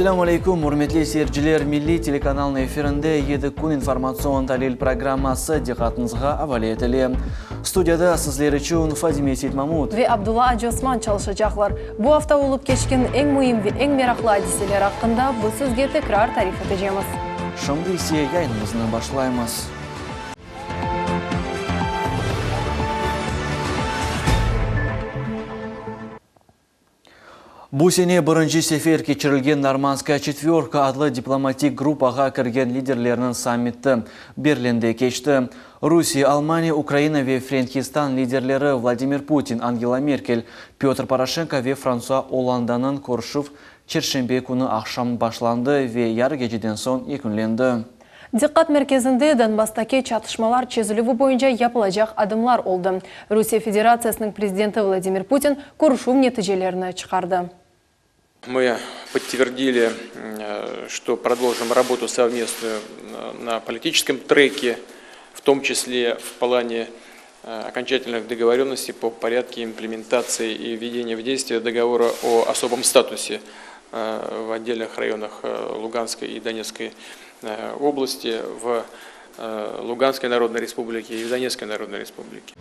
Esselâmu aleyküm, ürmetli seyirciler! Milliy telekanalnıñ efirinde Yedi kün informatsion talil programması diqqatıñızğa avale etile. Studiyada sizler içün Fadime Seytmamut. Ve Abdulla Acıosman çalışacaqlar. Bu afta olıp keçken eñ müim ve eñ meraqlı adiseler aqqında biz sizge tekrar tarif etecemiz. Şimdi ise yayınımıznı başlaymız. Bu sene birinci sefer keçirilgen Normandskaya çetvörka adlı diplomatik gruppağa kirgen liderlerniñ sammiti Berlinde keçti. Rusiye, Almaniya, Ukraina ve Frenkistan liderleri Vladimir Putin, Angela Merkel, Pötr Poroşenko ve Fransua Ollandanıñ körüşüv çerşenbe künü aqşam başlandı ve yarı geceden soñ yekünlendi. Diqqat merkezinde Donbasstaki çatışmalar çezilüvi boyunca yapılacaq adımlar oldı. Rusiye Federatsiyasınıñ prezidenti Vladimir Putin körüşüv neticelerini çıqardı. Mı podtverdili, çto prodoljim rabotu sovmestnuyu na politiçeskom treke, v tom çisle v plane okonçatelnıh dogovorennostey po poryadke implementatsii i vvedeniya v deystviye dogovora o osobom statuse v otdelnıh rayonah Luganskoy i Donetskoy oblasti, v Luganskoy Narodnoy Respublike i v Donetskoy Narodnoy Respublike.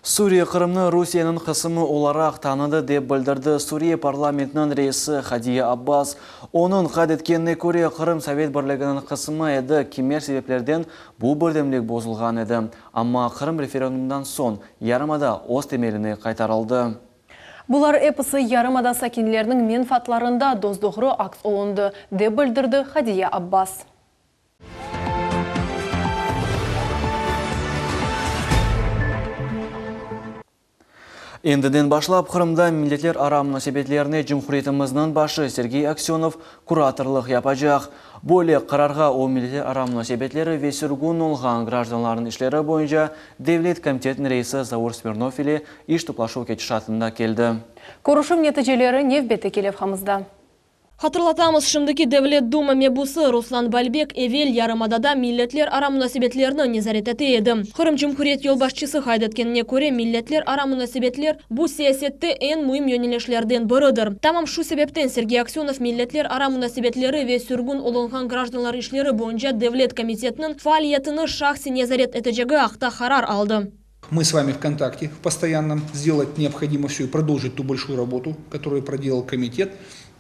Suriye Qırımnı Rusiyeniñ qısımı olaraq tanıdı, dep bildirdi Suriye parlamentiniñ reisi Hadiye Abbas. Onıñ qayd etkenine köre, Qırım Sovet Birliginiñ qısımı edi, kimer sebeplerden bu birdemlik bozulğan edi. Amma Qırım referendumdan soñ yarımada öz temeline qaytarıldı. Bular episi yarımada sakinleriniñ menfaatlarında dos-doğru aks olundı, dep bildirdi Hadiye Abbas. Endiden başlap Qırımda milletlerara munasebetlerine cumhuriyetimizniñ başı Sergey Aksönov kuratorlıq yapacaq. Böyle qararğa o Milletlerara munasebetleri ve sürgün olğan grajdanlarnıñ işleri boyunca devlet komitetiniñ reisi Zaur Smirnov ile iş toplaşuv ketişatında keldi. Körüşüv neticeleri nevbetteki levhamızda. Hatırlatamız, şimdiki Devlet Duma mebusı Ruslan Balbek evel yarımadada milletlerara munasebetlerni nezaret ete edi. Qırım Cumhuriyet yolbaşçısı qayd etkenine köre, milletlerara munasebetler, bu siyasette eñ müim yönelişlerden biridir. Tamam şu sebepten Sergey Aksönov milletlerara munasebetleri ve sürgün olunğan grajdanlar işleri boyunca Devlet komitetiniñ faaliyetini şahsen nezaret etecegi aqta qarar aldı. Мы с вами в контакте в постоянном, сделать необходимо все и продолжить ту большую работу, которую проделал комитет,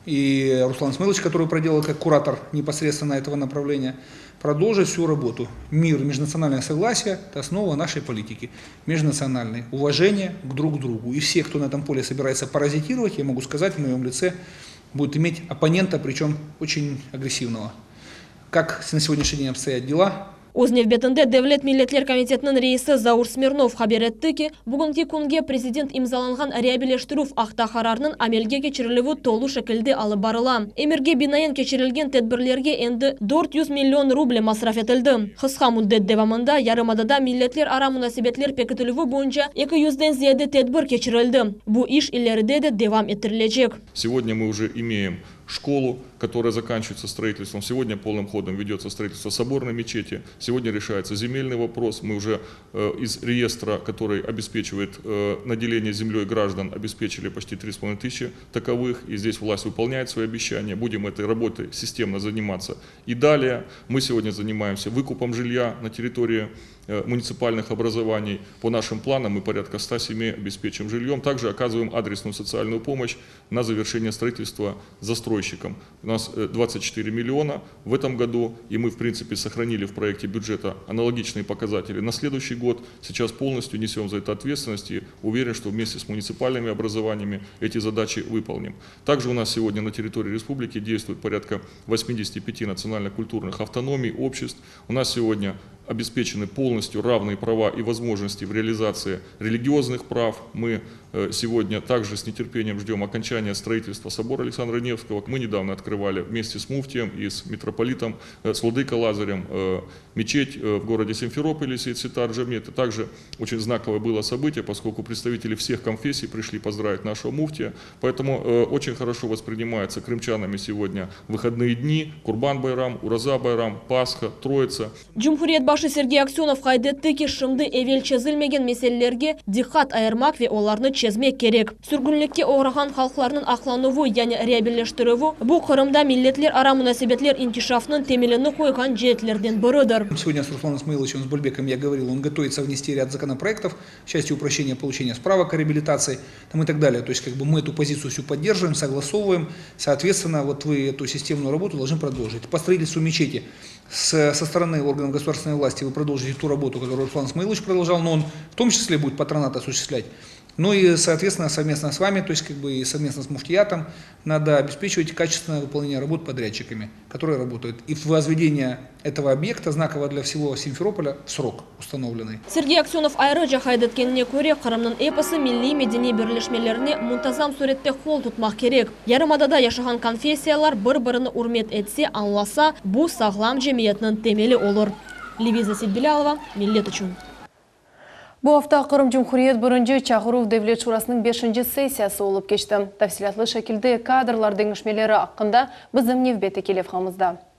и Руслан Смылович, который проделал как куратор непосредственно этого направления, продолжить всю работу. Мир, межнациональное согласие – это основа нашей политики. Межнациональное уважение к друг другу. И все, кто на этом поле собирается паразитировать, я могу сказать, в моем лице будет иметь оппонента, причем очень агрессивного. Как на сегодняшний день обстоят дела, Öz nevbetinde Devlet milletler komitetiniñ reisi Zaur Smirnov haber etti ki, bugünki künge prezident imzalanğan reabileştirüv aqta qararnıñ amelge keçirilüvi tolu şekilde alıp barıla. Emirge binaen keçirilgen tedbirlerge endi 400 million ruble masraf etildi. Qısqa müddet devamında yarımadada milletlerara munasebetler pekitilüvi boyunca eki yüzden ziyade tedbir keçirildi. Bu iş ileride de devam ettirilecek. Segodnâ mı uje imeyem şkolu, которая заканчивается строительством. Сегодня полным ходом ведется строительство соборной мечети. Сегодня решается земельный вопрос. Мы уже э, из реестра, который обеспечивает э, наделение землей граждан, обеспечили почти 3,5 тысячи таковых. И здесь власть выполняет свои обещания. Будем этой работой системно заниматься. И далее мы сегодня занимаемся выкупом жилья на территории Э, муниципальных образований. По нашим планам мы порядка 100 семей обеспечим жильем. Также оказываем адресную социальную помощь на завершение строительства застройщикам. У нас 24 э, миллиона в этом году, и мы, в принципе, сохранили в проекте бюджета аналогичные показатели на следующий год. Сейчас полностью несем за это ответственность и уверен, что вместе с муниципальными образованиями эти задачи выполним. Также у нас сегодня на территории республики действует порядка 85 национально-культурных автономий, обществ. У нас сегодня обеспечены полностью равные права и возможности в реализации религиозных прав. Мы э, сегодня также с нетерпением ждем окончания строительства собора Александра Невского. Мы недавно открывали вместе с муфтием и с митрополитом, э, с Владыкой Лазарем э, мечеть в городе Симферополе, Сейд-Ситар Джами. Это также очень знаковое было событие, поскольку представители всех конфессий пришли поздравить нашего муфтия. Поэтому очень хорошо воспринимается крымчанами сегодня выходные дни, Курбан-Байрам, Ураза-Байрам, Пасха, Троица. Cumhuriyet. başı Sergey Aksönov qayd etti ki, şimdi evel çezilmegen meselelerge diqqat ayırmaq ve olarnı çezmek kerek. Sürgünlikke oğrağan halqlarnıñ aqlanuvı, yani reabilleştirüvi, bu Qırımda milletlerara munasebetler inkişafınıñ temelini qoyğan ceetlerden biridir. Сегодня с Русланом Исмаиловичем, с Бульбеком я говорил, он готовится внести ряд законопроектов в части упрощения получения справок о реабилитации там и так далее. То есть как бы мы эту позицию всю поддерживаем, согласовываем. Соответственно, вот вы эту системную работу должны продолжить. По строительству мечети с, со стороны органов государственной власти вы продолжите ту работу, которую Руслан Исмаилович продолжал, но он в том числе будет патронат осуществлять. Ну и, соответственно, совместно с вами, то есть как бы и совместно с муфтиятом, надо обеспечивать качественное выполнение работ подрядчиками, которые работают. И возведение этого объекта, знакового для всего Симферополя, в срок установленный. Sergey Aksönov ayrıca qayd etkenine köre, Qırımnıñ episi milliy-medeniy birleşmelerine muntazam sürette qol tutmaq kerek. Yarımadada yaşağan konfessiyalar bir-birini ürmet etse, añlasa, bu sağlam cemiyetniñ temeli olur. Leviza Seytbilâlova, Millet içün. Bu afta Qırım Cumhuriyet birinci çağıruv Devlet Şurasınıñ beşinci sessiyası olıp keçti. Tafsilâtlı şekilde kadrlar deñişmeleri aqqında bizim nevbetteki levhamızda.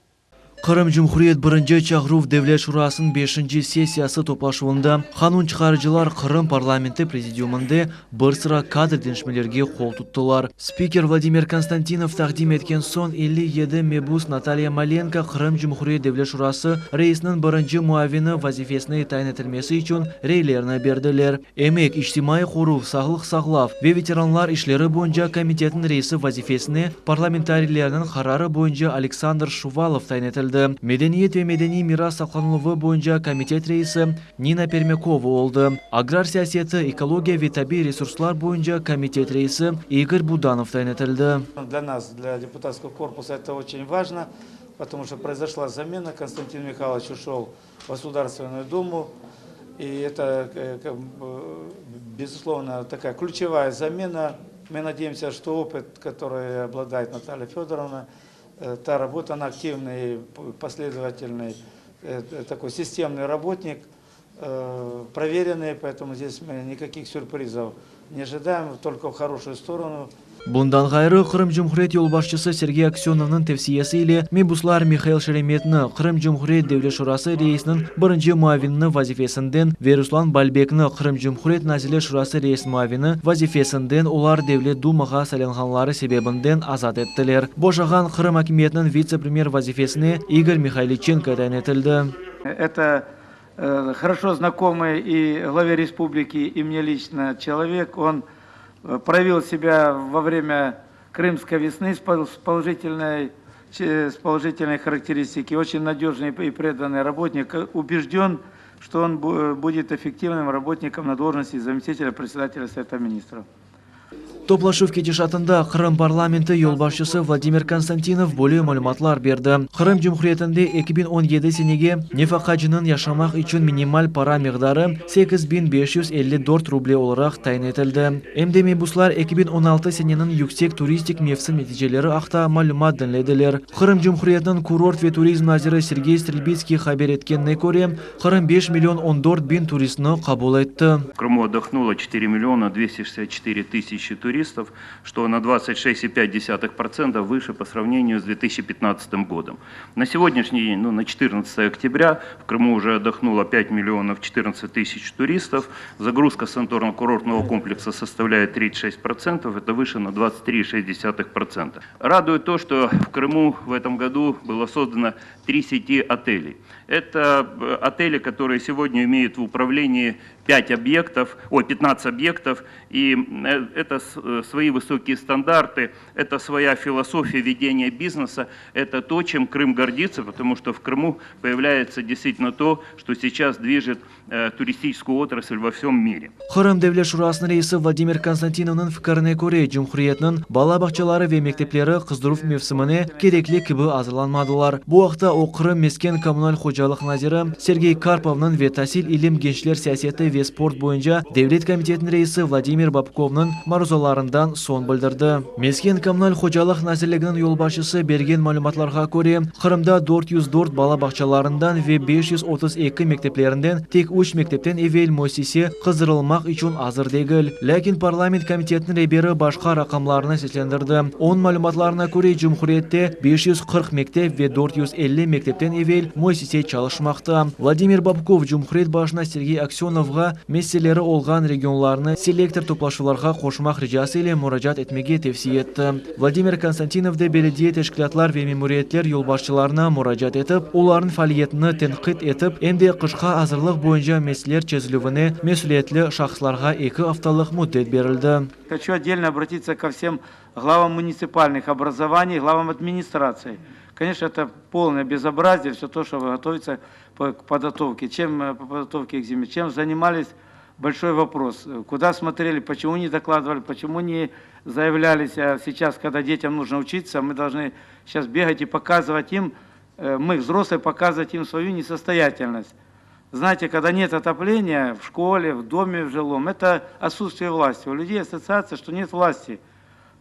Qırım Cumhuriyet birinci çağıruv Devlet Şurasınıñ beşinci sessiyası toplaşuvında qanun çıqarıcılar Qırım parlamenti prezidiumında bir sıra kadr deñişmelerge qol tuttılar. Spiker Vladimir Konstantinov taqdim etken soñ 57 mebus Natalya Malenko Qırım Cumhuriyet Devlet Şurası reisiniñ birinci muavini vazifesine tayin etilmesi içün reylerini berdiler. Emek, içtimaiy qoruv, sağlıq saqlav ve veteranlar işleri boyunca komitetniñ reisi vazifesine parlamentariylerniñ qararı boyunca Aleksandr Şuvalov tayin etildi. Medeniyet ve medeniy miras saqlanıluvı boyunca komitet reisi Nina Permâkova oldı. Agrar siyaseti, ekologiya ve tabiiy resurslar boyunca komitet reisi İgor Budanov tayin etildi. Для нас, для депутатского корпуса это очень важно, потому что произошла замена. Константин Михайлович ушел в Государственную Думу. И это, безусловно, такая ключевая замена. Мы надеемся, что опыт, который обладает Наталья Федоровна, та работа, она активный, последовательный, такой системный работник, проверенный, поэтому здесь мы никаких сюрпризов не ожидаем, только в хорошую сторону. Bundan ğayrı, Qırım Cumhuriyet yolbaşçısı Sergey Aksönovnıñ tevsiyesi ile mebuslar Mihail Şeremetni Qırım Cumhuriyet Devlet Şurası reisiniñ birinci muavinini vazifesinden ve Ruslan Balbekni Qırım Cumhuriyet Nazirler Şurası reis muavini vazifesinden olar Devlet Dumağa saylanğanları sebebinden azat ettiler. Boşağan Qırım akimiyetiniñ vitse-premyer vazifesine İgor Mihayliçenko tayin etildi. Это хорошо знакомый и главе республики, и мне лично человек. Он проявил себя во время Крымской весны с положительной, с положительной характеристики. Очень надежный и преданный работник. Убежден, что он будет эффективным работником на должности заместителя председателя Совета Министров. Toplaşuv ketişatında Qırım parlamenti yolbaşçısı Vladimir Konstantinov böyle malümatlar berdi. Qırım Cumhuriyetinde 2017 senege nefaqacınıñ yaşamaq içün minimal para miqdarı 8554 ruble olaraq tayin etildi. Em de mebuslar 2016 seneniñ yüksek turistik mevsim neticeleri aqta malümat diñlediler. Qırım Cumhuriyetiniñ kurort ve turizm naziri Sergey Strelbitskiy haber etkenine köre, Qırım 5 million 14 biñ turistni qabul etti. В Крыму отдохнуло 4 миллиона 264 тысячи туристов, что на 26,5% выше по сравнению с 2015 годом. На сегодняшний день, ну, на 14 октября, в Крыму уже отдохнуло 5 миллионов 14 тысяч туристов. Загрузка санаторно-курортного комплекса составляет 36%, это выше на 23,6%. Радует то, что в Крыму в этом году было создано три сети отелей. Это отели, которые сегодня имеют в управлении 5 объектов, ой, 15 объектов, и это свои высокие стандарты, это своя философия ведения бизнеса, это то, чем Крым гордится, потому что в Крыму появляется действительно то, что сейчас движет туристическую отрасль во всем мире. Qırım Devlet Şurasınıñ reisi Vladimir Konstantinovnıñ fikrine köre, Cumhuriyetniñ bala bağçaları ve mektepleri qızdıruv mevsimine kerekli kibi azırlanmadılar. Bu aqta o Qırım mesken-kommunal hocalıq naziri Sergey Karpovnıñ ve tasil, ilim, gençler siyaseti. işleri ve sport boyunca devlet komitetiniñ reisi Vladimir Bobkovnıñ maruzalarından soñ bildirdi. Mesken-kommunal hocalıq nazirliginiñ yolbaşçısı bergen malümatlarğa köre, Qırımda 404 bala bağçalarından ve 532 mekteplerinden tek üç mektepten evel müessise qızdırılmaq içün azır degil. Lâkin parlament komitetiniñ reberi başqa raqamlarnı seslendirdi. Onıñ malümatlarına köre, cumhuriyette 540 mektep ve 450 mektepten evel müessise çalışmaqta. Vladimir Bobkov cumhuriyet başına Sergey Aksönovğa meseleleri olğan regionlarnı selektor toplaşuvlarğa qoşmaq ricası ile muracaat etmege tevsiye etti. Vladimir Konstantinov de belediye teşkilâtlar ve memuriyetler yolbaşçılarına muracaat etip, olarnıñ faaliyetini tenqit etip, em de qışqa azırlıq boyunca meseleler çezilüvine mesüliyetli şahıslarğa eki aftalıq müddet berildi. Хочу отдельно обратиться ко всем главам муниципальных образований, главам администраций. Конечно, это полное безобразие, все то, что готовится к подготовке. Чем по подготовке к зиме, чем занимались, большой вопрос. Куда смотрели, почему не докладывали, почему не заявлялись. А сейчас, когда детям нужно учиться, мы должны сейчас бегать и показывать им, мы, взрослые, показывать им свою несостоятельность. Знаете, когда нет отопления в школе, в доме, в жилом, это отсутствие власти. У людей ассоциация, что нет власти.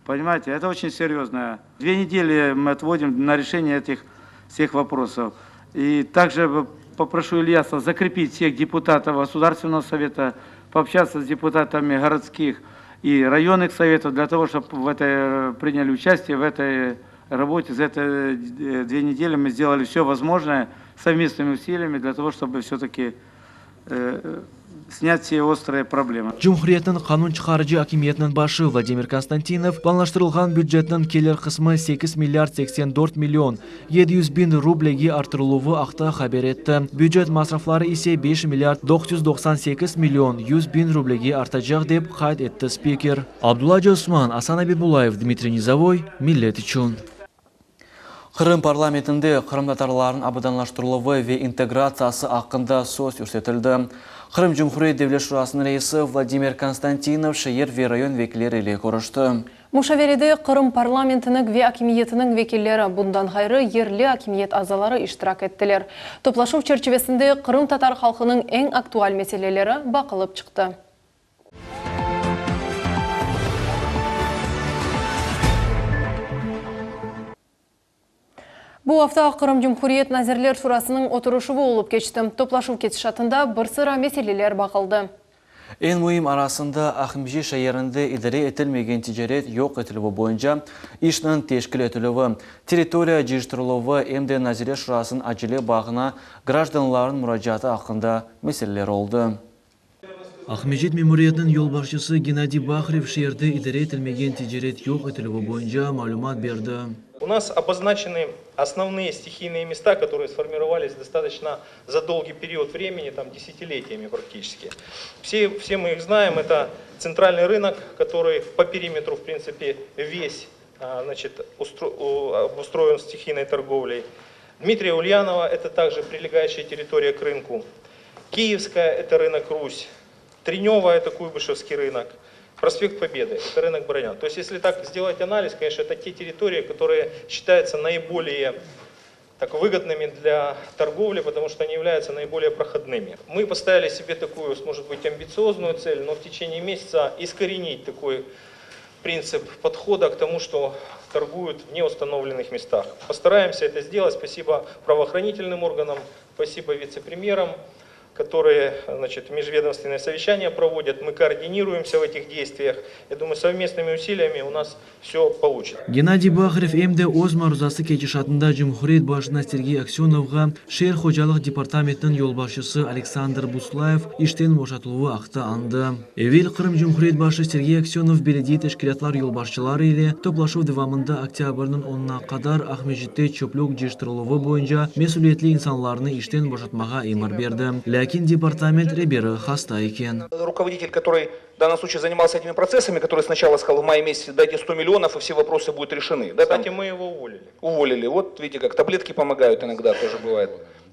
Понимаете, это очень серьезно. Две недели мы отводим на решение этих всех вопросов. И также попрошу Ильяса закрепить всех депутатов Государственного совета, пообщаться с депутатами городских и районных советов для того, чтобы в этой, приняли участие в этой работе. За эти две недели мы сделали все возможное совместными усилиями для того, чтобы все-таки снять все острые проблемы. Cumhuriyetniñ qanun çıqarıcı akimiyetiniñ başı Vladimir Konstantinov planlaştırılğan bücetniñ kelir qısmı 8 milliard 84 million 700 biñ rublege arttırıluvı aqta haber etti. Bücet masrafları ise 5 milliard 998 million 100 biñ rublege artacaq, dep qayd etti spiker. Abdulla Osman, Asan Abibullayev, Dmitriy Nizovoy, Millet içün. Qırım parlamentinde qırımtatarlarnıñ abadanlaştırıluvı ve integratsiyası aqqında söz yürsetildi. Qırım Cumhuriyet Devlet Şurasınıñ reisi Vladimir Konstantinov şeer ve rayon vekilleri ile körüşti. Muşaverede Qırım parlamentiniñ ve akimiyetiniñ vekilleri, bundan ğayrı yerli akimiyet azaları iştirak ettiler. Toplaşuv çerçivesinde qırımtatar halqınıñ eñ aktual meseleleri baqılıp çıqtı. Bu afta Qırım Cumhuriyet Nazirler Şurasınıñ oturışuvı olıp keçti. Toplaşuv ketişatında bir sıra meseleler baqıldı. Eñ müim arasında Aqmescit şeerinde idare etilmegen ticaret yoq etilüvi boyunca işniñ teşkil etilüvi, territoriya cıyıştırıluvı em de Nazirler Şurasınıñ acele bağına grajdanlarnıñ muracaatı aqqında meseleler oldı. Aqmescit memuriyetiniñ yolbaşçısı Gennadiy Baharev şeerde idare etilmegen ticaret yoq etilüvi boyunca malümat berdi. У нас обозначены основные стихийные места, которые сформировались достаточно за долгий период времени, там десятилетиями практически. Все, все мы их знаем, это центральный рынок, который по периметру, в принципе, весь значит, обустроен стихийной торговлей. Дмитрия Ульянова, это также прилегающая территория к рынку. Киевская, это рынок Русь. Тренева, это Куйбышевский рынок. Проспект Победы, это рынок Бронян. То есть, если так сделать анализ, конечно, это те территории, которые считаются наиболее так выгодными для торговли, потому что они являются наиболее проходными. Мы поставили себе такую, может быть, амбициозную цель, но в течение месяца искоренить такой принцип подхода к тому, что торгуют в неустановленных местах. Постараемся это сделать. Спасибо правоохранительным органам, спасибо вице-премьерам, которые значит, межведомственные совещания проводят. Мы координируемся в этих действиях. Я думаю, совместными усилиями у нас все получится. Gennadiy Baharev em de öz maruzası ketişatında Cumhuriyet başına Sergey Aksönovğa şeer hocalıq departamentiniñ yolbaşçısı Aleksandr Buslayev işten boşatıluvı aqta añdı. Evel Qırım Cumhuriyet başı Sergey Aksönov belediye teşkilâtlar yolbaşçıları ile toplaşuv devamında oktâbrniñ onuna qadar Aqmescitte çöplük cıyıştırıluvı boyunca mesüliyetli insanlarnı işten boşatmağa emir berdi. Lâkin departament reberi hasta eken. Руководитель, который в данном случае занимался этими процессами, который сначала сказал в мае месяце, дайте 100 миллионов, и все вопросы будут решены. Да, Кстати, мы его уволили. Уволили. Вот видите, как таблетки помогают иногда тоже бывает.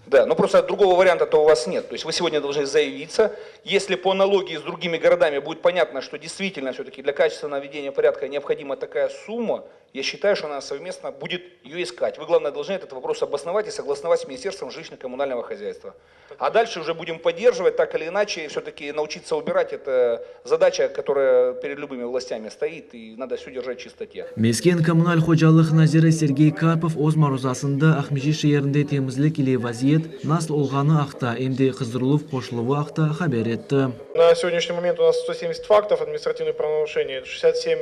Да, но просто другого варианта-то у вас нет. То есть вы сегодня должны заявиться. Если по аналогии с другими городами будет понятно, что действительно все-таки для качественного наведения порядка необходима такая сумма, я считаю, что она совместно будет ее искать. Вы, главное, должны этот вопрос обосновать и согласовать с Министерством жилищно-коммунального хозяйства. А дальше уже будем поддерживать, так или иначе, все-таки научиться убирать, это задача, которая перед любыми властями стоит, и надо все держать в чистоте. Mesken kommunal hocalıq naziri Sergey Karpov öz maruzasında Aqmescit şeerinde temizlik ile vaziyet nasıl olğanı aqta, em de qızdırıluv qoşuluvı aqta haber etti. На сегодняшний момент у нас 170 фактов административных правонарушений, 67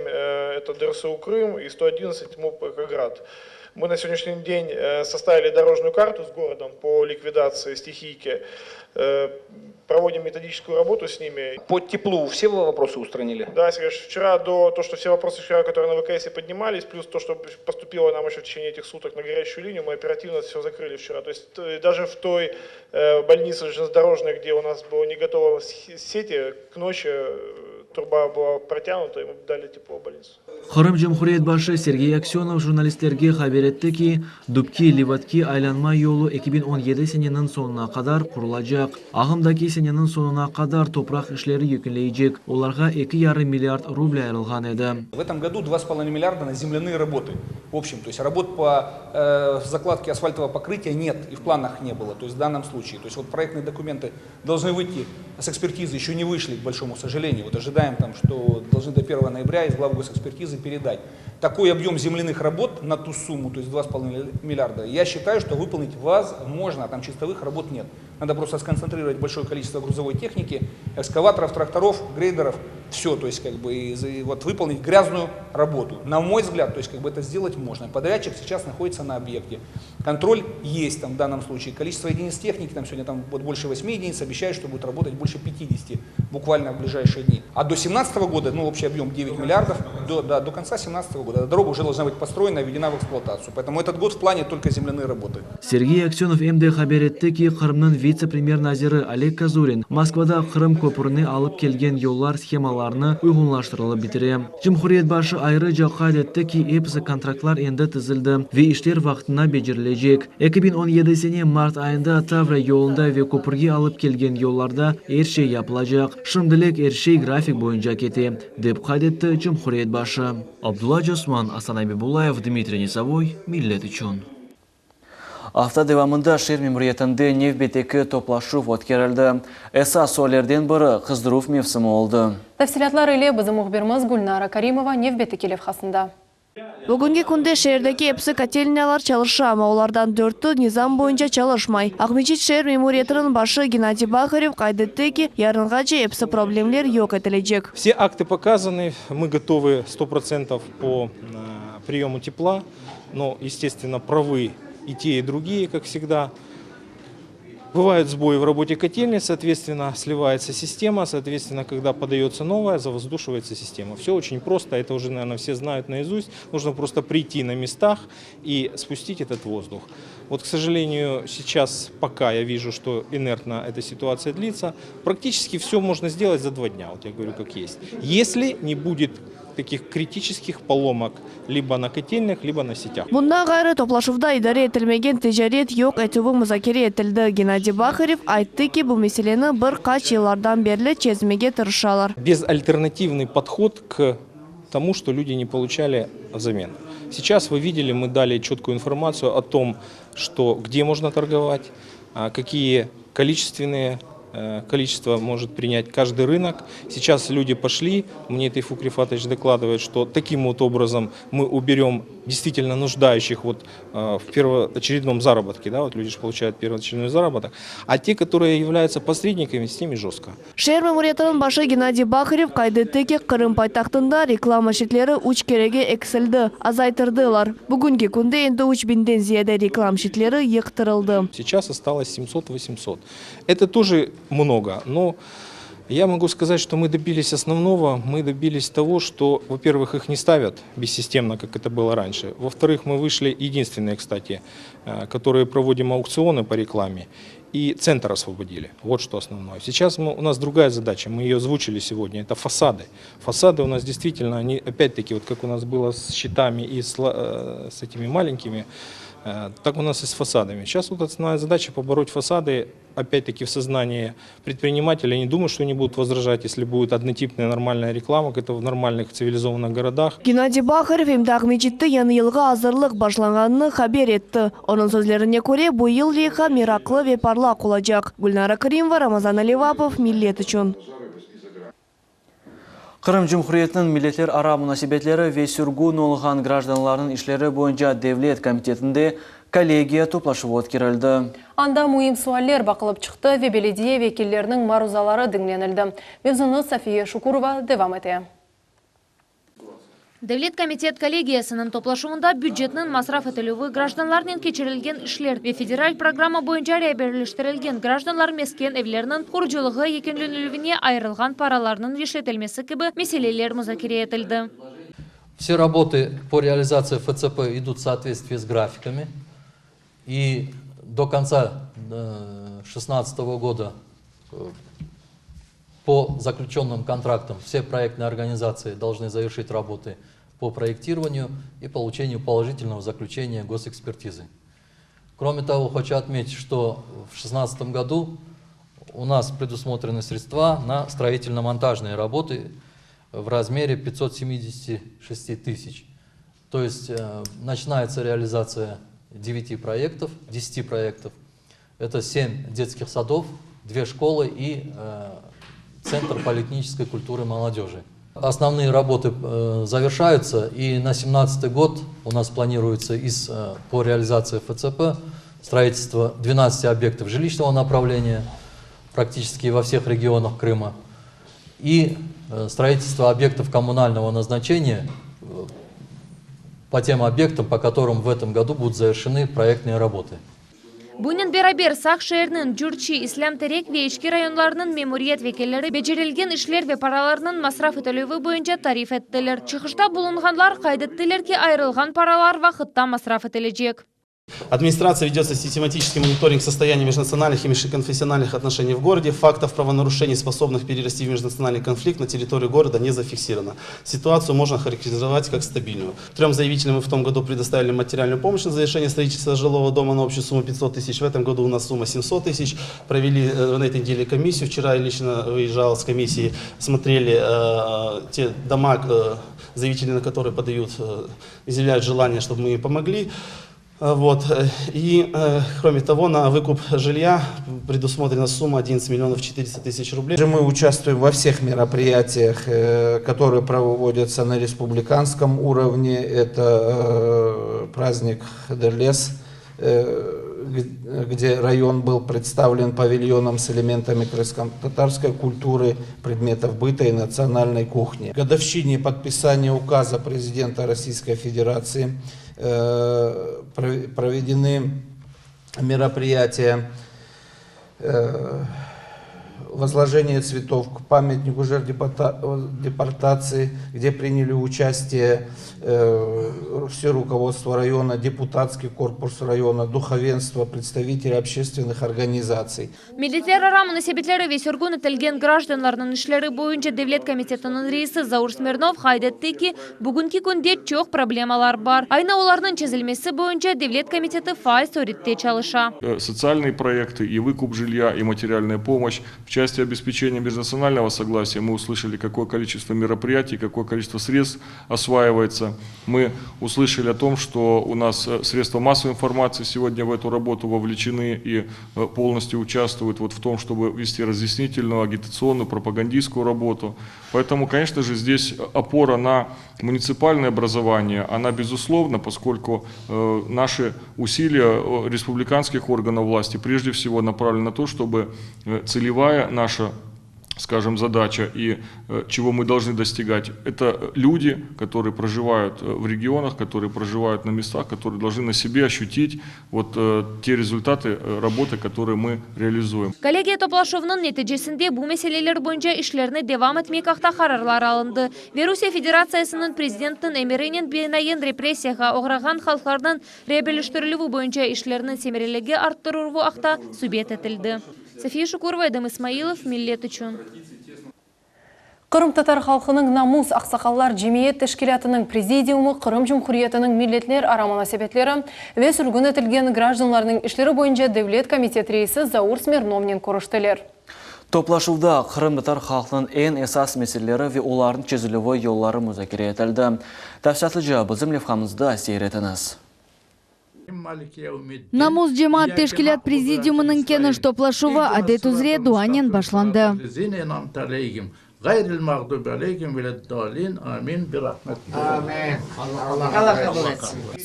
это ДРСУ Крым и 111 МУП Экоград. Мы на сегодняшний день составили дорожную карту с городом по ликвидации стихийки, проводим методическую работу с ними. По теплу все вопросы устранили? Да, Сергей, вчера до то, что все вопросы вчера, которые на ВКС поднимались, плюс то, что поступило нам еще в течение этих суток на горячую линию, мы оперативно все закрыли вчера. То есть даже в той больнице железнодорожной, где у нас было не готово сети, к ночи труба была протянута, и мы дали тепло в больницу. Qırım Cumhuriyet başı Sergey Aksönov jurnalistlerge haber etti ki, Dubki, Levadki aylanma yolu 2017 seneniñ soñuna qadar qurulacaq. Ağımdaki seneniñ soñuna qadar topraq işleri yekünleycek. Olarğa 2,5 milliard ruble ayırılğan edi. В этом году 2,5 миллиарда на земляные работы. В общем, то есть работ по закладке асфальтового покрытия нет и в планах не было, то есть в данном случае. То есть вот проектные документы должны выйти с экспертизы, еще не вышли, к большому сожалению. Вот ожидаем там, что должны до 1 ноября из главгосэкспертизы передать. Такой объем земляных работ на ту сумму, то есть 2,5 миллиарда, я считаю, что выполнить возможно, там чистовых работ нет. Надо просто сконцентрировать большое количество грузовой техники, экскаваторов, тракторов, грейдеров, все, то есть как бы и, и вот выполнить грязную работу. На мой взгляд, то есть как бы это сделать можно. Подрядчик сейчас находится на объекте. Контроль есть там в данном случае. Количество единиц техники, там сегодня там вот больше 8 единиц, обещают, что будет работать больше 50 буквально в ближайшие дни. А до 2017 года, ну общий объем 9 миллиардов, до, да, до конца 2017 года дорога уже должна быть построена и введена в эксплуатацию. Поэтому этот год в плане только земляные работы. Sergey Aksönov em de haber etti ki, Qırımnıñ vitse-premyer naziri Oleg Kazurin Moskvada Qırım köprüne alıp kelgen yollar shemalarını uyğunlaştırılıp bitire. Cumhuriyet başı ayrıca qayd etti ki, episi kontraktlar endi tizildi ve işler vaqtında becerilecek. 2017 sene mart ayında Tavriya yolunda ve köpürge alıp kelgen yollarda er şey yapılacaq. Şimdilik er şey grafik boyunca kete, dep qayd etti Cumhuriyet başı. Abdulla Cosman, Asan Abibullayev, Dmitriy Nisovoy, Millet içün. Afta devamında şeer memuriyetinde nevbetteki toplaşuv ötkerildi. Esas suallerden biri qızdıruv mevsimi oldı. Tafsilâtlar ile bizim mühbirimiz Gülnara Karimova nevbetteki levhasında. Bugünki künde şeerdeki episi kotelnâlar çalışa, amma olardan dörtü nizam boyunca çalışmay. Aqmescit şeer memuriyetiniñ başı Gennadiy Baharev qayd etti ki, yarınğace episi problemler yoq etilecek. Все акты показаны, мы готовы 100% по приему тепла, но, естественно, правы и те, и другие, как всегда. Бывают сбои в работе котельной, соответственно, сливается система, соответственно, когда подается новая, завоздушивается система. Все очень просто, это уже, наверное, все знают наизусть. Нужно просто прийти на местах и спустить этот воздух. Вот, к сожалению, сейчас, пока я вижу, что инертно эта ситуация длится, практически все можно сделать за 2 дня, вот я говорю, как есть. Если не будет таких критических поломок либо на котельных, либо на сетях. Bundan ğayrı toplaşuvda idare etilmegen ticaret yoq etüvi muzakere etildi. Gennadiy Baharev ayttı ki, bu meseleni bir qaç yıllardan berli çezmege tırışalar. Безальтернативный подход к тому, что люди не получали взамен. Сейчас вы видели, мы дали четкую информацию о том, что где можно торговать, какие количественные количество может принять каждый рынок. Сейчас люди пошли, мне Тейфук Рифатович докладывает, что таким вот образом мы уберем действительно нуждающих вот, в первоочередном заработке, да, вот люди же получают первоочередной заработок, а те, которые являются посредниками, с ними жестко. Şeer memuriyetiniñ başı Gennadiy Baharev qayd etti ki, Qırım paytahtında reklama şitleri üç kerege eksildi, azaytırdılar. Bugünki künde endi 3000-den ziyade reklam şitleri yıqtırıldı. Сейчас осталось 700-800. Это тоже много, но я могу сказать, что мы добились основного. Мы добились того, что, во-первых, их не ставят бессистемно, как это было раньше. Во-вторых, мы вышли, единственные, кстати, которые проводим аукционы по рекламе. И центр освободили. Вот что основное. Сейчас мы, у нас другая задача, мы ее озвучили сегодня, это фасады. Фасады у нас действительно, они опять-таки, вот как у нас было с щитами и с, э, с этими маленькими, э, так у нас и с фасадами. Сейчас вот основная задача побороть фасады, опять-таки в сознании предпринимателей. Не думаю, что они будут возражать, если будет однотипная нормальная реклама, как это в нормальных цивилизованных городах. Gennadiy Baharev em de Aqmescitte yañı yılğa azırlıq başlanğanını haber etti. Onıñ sözlerine köre, bu yıl leyha meraqlı ve parlaq olacaq. Gülnara Kerimova, Ramazan Alevapov, Millet içün. Qırım Cumhuriyetiniñ milletlerara munasebetleri ve sürgün olğan grajdanlarnıñ işleri boyunca devlet komitetinde kollegiya toplaşuvı ötkerildi. Anda müim sualler baqılıp çıqtı ve belediye vekilleriniñ maruzaları diñlenildi. Mevzunı Safiye Şukurova devam ete. Devlet komitet kollegiyasınıñ toplaşuvında bücetniñ masraf etilüvi, grajdanlarnen keçirilgen işler ve federal programma boyunca reberleştirilgen grajdanlar mesken evleriniñ qurucılığı yekünlenilüvine ayırılğan paralarnıñ işletilmesi kibi meseleler muzakere etildi. Все работы по реализации ФЦП идут в соответствии с графиками. И до конца 2016 года по заключенным контрактам все проектные организации должны завершить работы по проектированию и получению положительного заключения госэкспертизы. Кроме того, хочу отметить, что в 2016 году у нас предусмотрены средства на строительно-монтажные работы в размере 576 тысяч. То есть начинается реализация 9 проектов, 10 проектов. Это 7 детских садов, 2 школы и Центр полиэтнической культуры молодежи. Основные работы завершаются, и на 2017 год у нас планируется из, по реализации ФЦП строительство 12 объектов жилищного направления практически во всех регионах Крыма и строительство объектов коммунального назначения по тем объектам, по которым в этом году будут завершены проектные работы. Bunen beraber Saq şeeriniñ Cürçi, İslâm Terek ve İçki rayonlarınıñ memuriyet vekilleri becerilgen işler ve paralarnıñ masraf etilüvi boyunca tarif ettiler. Çıqışta bulunğanlar qayd ettiler ki, ayırılğan paralar vaqıtta masraf etilecek. Администрация ведется систематический мониторинг состояния межнациональных и межконфессиональных отношений в городе. Фактов правонарушений, способных перерасти в межнациональный конфликт на территории города не зафиксировано. Ситуацию можно характеризовать как стабильную. Трем заявителям мы в том году предоставили материальную помощь на завершение строительства жилого дома на общую сумму 500 тысяч. В этом году у нас сумма 700 тысяч. Провели на этой неделе комиссию. Вчера я лично выезжал с комиссией, смотрели э, те дома, э, заявители на которые подают, э, изъявляют желание, чтобы мы им помогли. Вот. И, кроме того, на выкуп жилья предусмотрена сумма 11 миллионов 400 тысяч рублей. Мы участвуем во всех мероприятиях, которые проводятся на республиканском уровне. Это праздник Хыдырлез, где район был представлен павильоном с элементами крымско-татарской культуры, предметов быта и национальной кухни. Годовщине подписания указа президента Российской Федерации проведены мероприятия возложение цветов к памятнику жертв депортации, где приняли участие все руководство района, депутатский корпус района, духовенство, представители общественных организаций. Milletlerara munasebetleri ve sürgün etilgen grajdanlarnıñ işleri boyunca devlet komitetiniñ reisi Zaur Smirnov qayd etti ki, bugünki künde çoq problemalar bar. Aynı olarnıñ çezilmesi boyunca devlet komiteti faal sürette çalışa. Социальные проекты и выкуп жилья, и материальная помощь. В части обеспечения межнационального согласия мы услышали, какое количество мероприятий, какое количество средств осваивается. Мы услышали о том, что у нас средства массовой информации сегодня в эту работу вовлечены и полностью участвуют вот в том, чтобы вести разъяснительную, агитационную, пропагандистскую работу. Поэтому, конечно же, здесь опора на муниципальное образование, она безусловна, поскольку наши усилия республиканских органов власти прежде всего направлены на то, чтобы целевая наша. Скажем, задача и чего мы должны достигать, это люди, которые проживают в регионах, которые проживают на местах, которые должны на себе ощутить вот те результаты работы, которые мы реализуем. Kollegiya toplaşuvınıñ neticesinde bu meseleler boyunca işlerni devam etmek aqta qararlar alındı ve Rusiye Federatsiyasınıñ Prezidentiniñ emirinen binaen repressiyağa oğrağan halqlarnıñ reabiliştirilüvi boyunca işlerniñ semereligi arttıruvı aqta subet etildi. Safiye Şukurova, Edem İsmailov, Millet içün. Qırımtatar halqınıñ Namus aqsaqallar cemiyet teşkilâtınıñ prezidiumı Qırım Cumhuriyetiniñ milletlerara munasebetleri ve sürgün etilgen grajdanlarnıñ işleri boyunca devlet komitet reisi Zaur Smirnovnen körüştiler. Toplaşuvda qırımtatar halqınıñ eñ esas meseleleri ve olarnıñ çezilüvi yolları muzakere etildi. Tafsilâtlıca bizim levhamızda seyir etiñiz. Namus cemaat teşkilât prezidiumınıñ keniş toplaşuvı adet üzre duanen başlandı.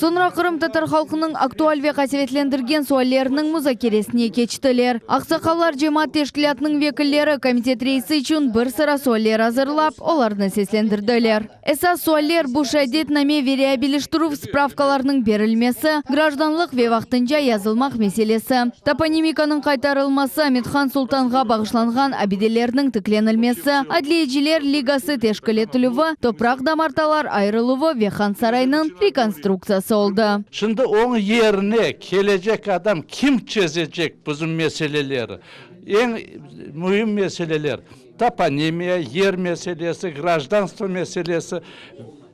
Soñra qırımtatar halqınıñ aktual ve qasevetlendirgen sualleriniñ muzakeresine keçtiler. Aqsaqallar cemaat teşkilâtınıñ vekilleri komitet reisi içün bir sıra sualler azırlap, olarnı seslendirdiler. Esas sualler, bu şeadetname ve reabiliştirüv spravkalarınıñ berilmesi, grajdanlıq ve vaqtınca yazılmaq meselesi, toponimikanıñ qaytarılması, Amethan Sultanğa bağışlanğan abidelerniñ tiklenilmesi, Adliyeciler ligası teşkil etilüvi, topraq damartalar ayırıluvı ve Hansaraynıñ rekonstruktsiyası oldı. Şimdi onıñ yerine kelecek adam kim çezecek bizim meseleleri? Eñ müim meseleler, Toponimiya, yer meselesi, grajdanstvo meselesi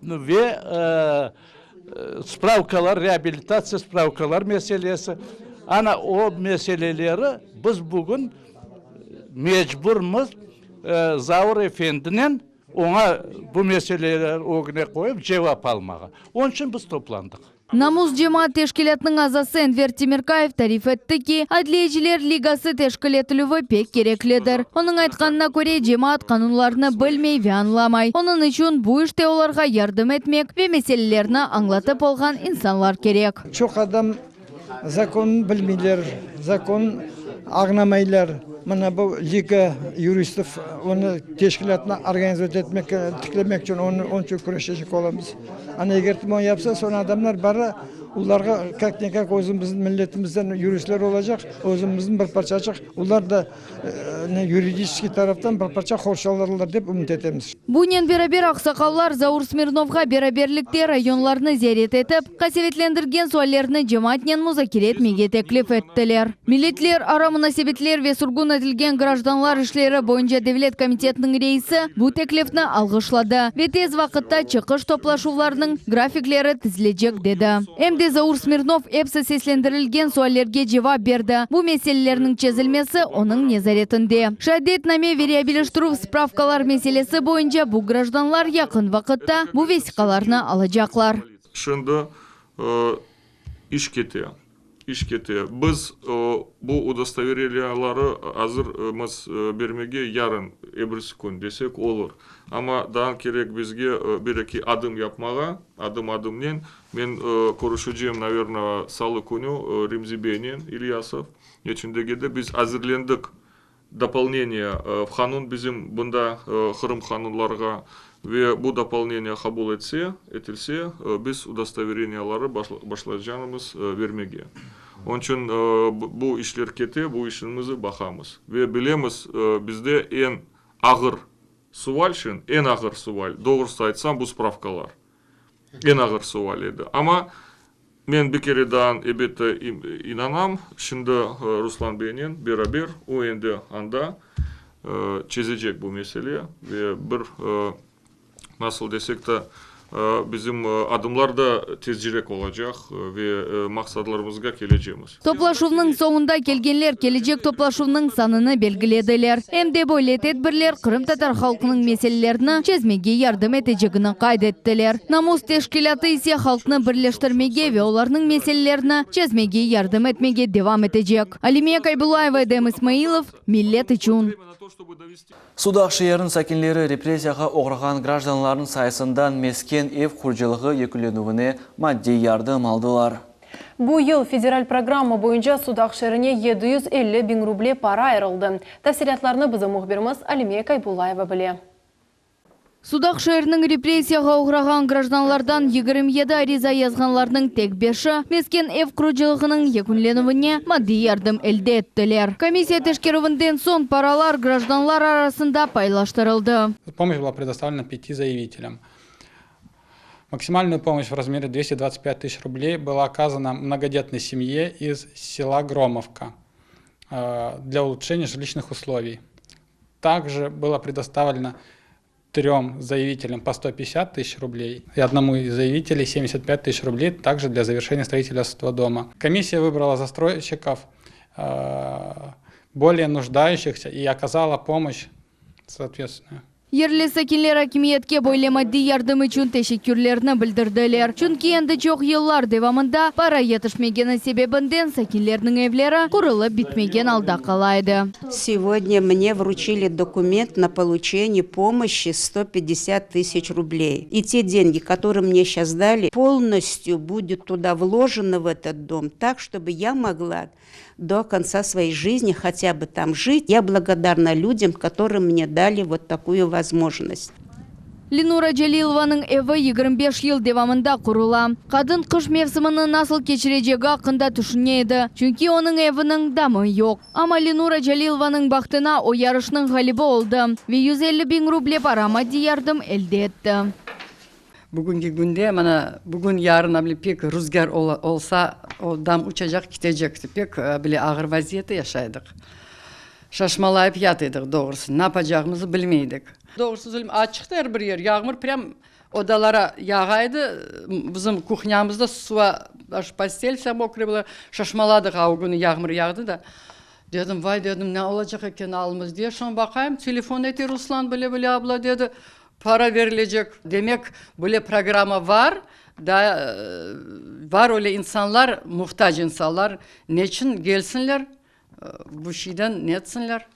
ve spravkalar, reabilitatsiya spravkalar meselesi. Ana o meseleleri biz bugün mecburmız Zaur efendinen oña bu meseleler ögüne qoyıp cevap almağa. Onıñ içün biz toplandıq. Namus cemaat teşkilâtınıñ azası Enver Temirkayev tarif etti ki, Adliyeciler ligası teşkil etilüvi pek kereklidir. Onıñ aytqanına köre, cemaat qanunlarnı bilmey ve añlamay, onıñ içün bu işte olarğa yardım etmek ve meselelerni añlatıp olğan insanlar kerek. Çoq adam zakonnı bilmeyler, zakon añlamaylar. Mına bu Liga yuristov, onı teşkilâtnı organizovat etmek, tiklemek içün onıñ içün küreşecek olamız. Ana eger ki bunı yapsa, soñ adamlar bara, olarğa kak ne kak özümizniñ milletimizden yuristler olacaq, özümizniñ bir parçaçıq, olar da yuridiçeskiy taraftan bir parça qorçalarlar dep ümüt etemiz. Bunen beraber aqsaqallar Zaur Smirnovğa beraberlikte rayonlarnı ziyaret etip, qasevetlendirgen suallerni cemaatnen muzakere etmege teklif ettiler. Milletler ara munasebetler ve sürgün etilgen grajdanlar işleri boyunca devlet komitetiniñ reisi bu teklifni alğışladı ve tez vaqıtta çıqış toplaşuvlarınıñ grafikleri tizilecek, dedi. Em de Zaur Smirnov epsi seslendirilgen suallerge cevap berdi, bu meselelerniñ çezilmesi onıñ nezaretinde. Şeadetname ve reabiliştirüv spravkalar meselesi boyunca bu grajdanlar yaqın vaqıtta bu vesiqalarnı alacaqlar. Şimdi iş kete. İş kete. Biz bu udostovereniyaları azırmız bermege yarın, ebrisi kün desek olur. Amma daa kerek bizge bir-eki adım yapmağa, adım-adımnen. Men körüşecem, naverno, salı künü Remzi beynen, İlyasov. Neçün degende, biz azırlendik Dopolneniye v qanun bizim bunda Qırım qanunlarğa ve bu dopolneniye qabul etse, etilse, biz udostovereniyaları başlaycağımız vermege. Onıñ içün bu işler kete, bu işimizi baqamız. Ve bilemiz, bizde eñ ağır sual şin, eñ ağır sual, doğrusı aytsam, bu spravkalar. Eñ ağır sual edi. Amma men bir kere daa ebette inanam, şimdi Ruslan beynen beraber o endi anda çezecek bu mesele ve bir, nasıl desek de, bizim adımlar da tezcerek olacaq ve maqsadlarımızğa kelecemiz. Toplaşuvnıñ soñunda kelgenler kelecek toplaşuvnıñ sanını belgilediler. Em de böyle tedbirler qırımtatar halqınıñ meselelerini çezmege yardım etecegini qayd ettiler. Namus teşkilâtı ise halqnı birleştirmege ve olarnıñ meselelerini çezmege yardım etmege devam etecek. Alime Kaybullayeva, Edem İsmailov, Millet içün. Sudaq şeeriniñ sakinleri repressiyağa oğrağan grajdanlarnıñ sayısından mesken ev qurucılığı yekünlenüvine maddiy yardım aldılar. Bu yıl federal programma boyunca Sudaq şeerine 750 biñ ruble para ayırıldı. Tafsilâtlarnı bizim mühbirimiz Alime Kaybullayeva bile. Sudaq şeeriniñ repressiyağa oğrağan grajdanlardan 27 ariza yazğanlarnıñ tek beşi mesken ev qurucılığınıñ yekünlenüvine maddiy yardım elde ettiler. Komissiya teşkerüvinden soñ paralar grajdanlar arasında paylaştırıldı. Помощь была предоставлена пяти заявителям. Максимальную помощь в размере 225 тысяч рублей была оказана многодетной семье из села Громовка для улучшения жилищных условий. Также было предоставлено трем заявителям по 150 тысяч рублей и одному из заявителей 75 тысяч рублей также для завершения строительства дома. Комиссия выбрала застройщиков более нуждающихся и оказала помощь соответственную. Yerli sakinler akimiyetke böyle maddiy yardım içün teşekkürlerini bildirdiler. Çünki endi çoq yıllar devamında para yetişmegeni sebebinden sakinlerniñ evleri qurulıp bitmegen alda qala edi. Сегодня мне вручили документ на получение помощи 150 тысяч рублей. И те деньги, которые мне сейчас дали, полностью будет туда вложено в этот дом, так, чтобы я могла до конца своей жизни хотя бы там жить. Я благодарна людям, которые мне дали вот такую возможность. Ленура Celilovanıñ evi 25 yıl devamında qurula. Qadın qış mevsimini nasıl keçirecegi aqqında tüşüne edi, çünki onıñ eviniñ damı yoq. Amma Lenura Celilovanıñ bahtına o yarışnıñ ğalibi oldı ve 150 biñ ruble para maddiy yardım elde etti. Bugünki künde mana bugün yarın bile pek ruzgâr olsa, o dam uçacaq ketecekti. Pek bile ağır vaziyette yaşaydıq. Şaşmalayıp yat edik doğrusı, ne yapacağımızı bilmeydik. Doğrusı söyleyim, açıqtı er bir yer, yağmur prям odalara yağa edi, bizim kuhnâmızda suv, аж постель вся мокрая была, şaşmaladıq a o künü yağmur yağdı da. Dedim, vay dedim, ne olacaq eken alımız diye, soñ baqayım, telefon ete Ruslan bile bile abla dedi, para verilecek. Demek, böyle programma bar, da bar öyle insanlar, muhtac insanlar, neçün kelsinler, bu şeyden netsinler,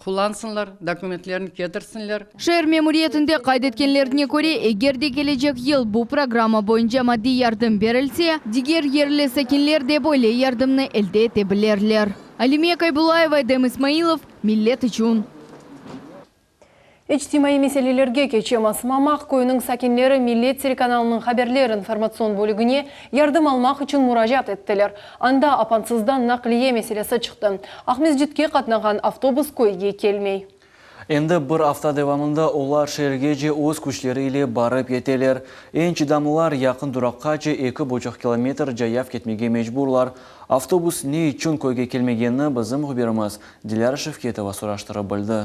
qullansınlar, dokumentlerini ketirsinler. Şeer memuriyetinde qayd etkenlerine köre, eger de kelecek yıl bu programma boyunca maddiy yardım berilse, diger yerli sakinler de böyle yardımnı elde ete bilirler. Alime Kaybullayeva, Edem İsmailov, Millet içün. İçtimaiy meselelerge keçemiz. Mamaq köyüniñ sakinleri Millet telekanalınıñ haberler informatsion bölügine yardım almaq içün muracaat ettiler. Anda apansızdan naqliye meselesi çıqtı. Aqmescitke qatnağan avtobus köyge kelmey. Endi bir afta devamında olar şeergece öz küçleri ile barıp yeteler. Eñ çıdamlılar yaqın duraqqace eki buçuq kilometr cayav ketmege mecburlar. Avtobus ne içün köyge kelmegenini bizim mühbirimiz Dilâra Şevketova soraştırıp bildi.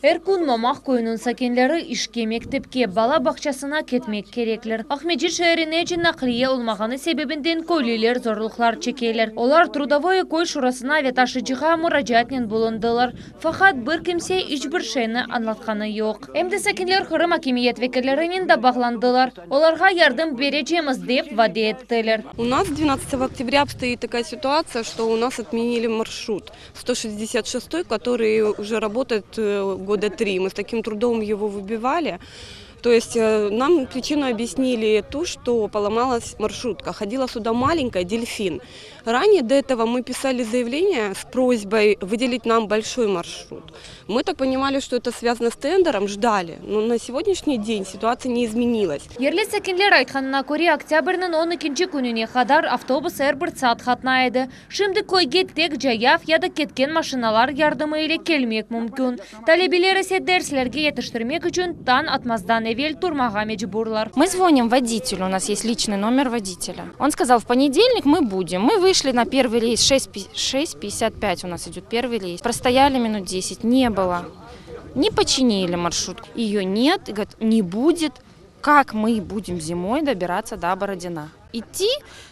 Er kün Mamaq köyüniñ sakinleri işke, mektepke, bala bağçasına ketmek kerekler. Aqmescit şeerinece naqliye olmağanı sebebinden köylüler zorluqlar çekeler. Olar Trudovoye köy şurasına ve taşıcığa muracaatnen bulundılar. Faqat bir kimse iç bir şeyni añlatqanı yoq. Em de sakinler Qırım akimiyet vekillerinen de bağlandılar. Olarğa yardım berecemiz, dep vade ettiler. У нас 12 октября обстоит такая ситуация, что у нас отменили маршрут 166, который уже работает года три. Мы с таким трудом его выбивали. То есть нам причину объяснили ту, что поломалась маршрутка. Ходила сюда маленькая, «Дельфин». Ранее до этого мы писали заявление с просьбой выделить нам большой маршрут. Мы так понимали, что это связано с тендером, ждали. Но на сегодняшний день ситуация не изменилась. Yerli sakinler aytqanına köre, oktâbrniñ 12 kününe qadar avtobus er bir saat qatnay edi. Şimdi köyge tek cayav ya da ketken maşinalar yardımı ile kelmek mümkün. Talebeler ise derslerge yetiştirmek içün tañ atmazdan evel turmağa mecburlar. Мы звоним водителю, у нас есть личный номер водителя. Он сказал, в понедельник мы будем. Мы вышли на первый рейс, 6.55 у нас идет первый рейс. Простояли минут 10, не было. Не починили маршрутку. Ее нет, и говорят, не будет. Как мы будем зимой добираться до Бородина? Идти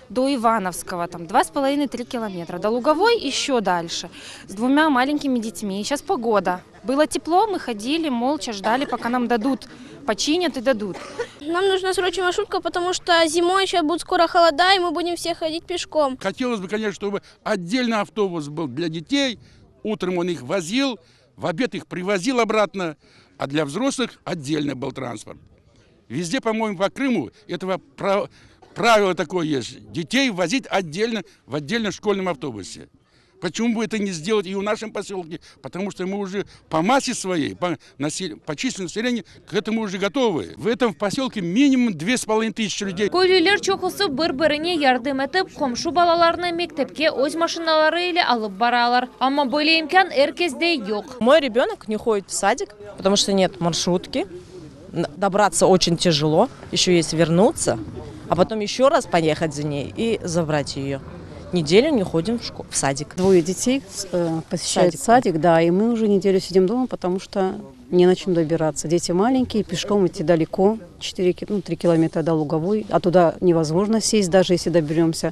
до Ивановского, там 2,5-3 километра, до Луговой еще дальше, с двумя маленькими детьми. Сейчас погода. Было тепло, мы ходили, молча ждали, пока нам дадут, починят и дадут. Нам нужна срочная маршрутка, потому что зимой сейчас будут скоро холода, и мы будем все ходить пешком. Хотелось бы, конечно, чтобы отдельно автобус был для детей. Утром он их возил, в обед их привозил обратно, а для взрослых отдельно был транспорт. Везде, по-моему, по Крыму этого про... Правило такое есть. Детей возить отдельно в отдельном школьном автобусе. Почему бы это не сделать и в нашем поселке? Потому что мы уже по массе своей, по, насел... по численности населения к этому уже готовы. В этом поселке минимум 2500 людей. Köylüler çoqusı bir-birine yardım etip, qomşu balalarnı mektepke öz maşinaları ile alıp baralar. Amma böyle imkân er keste yoq. Мой ребенок не ходит в садик, потому что нет маршрутки. Добраться очень тяжело, еще есть вернуться, а потом еще раз поехать за ней и забрать ее. Неделю не ходим в, школу, в садик. Двое детей э, посещают садик. садик, да, и мы уже неделю сидим дома, потому что не на чем добираться. Дети маленькие, пешком идти далеко, 4, ну, 3 километра до Луговой, а туда невозможно сесть, даже если доберемся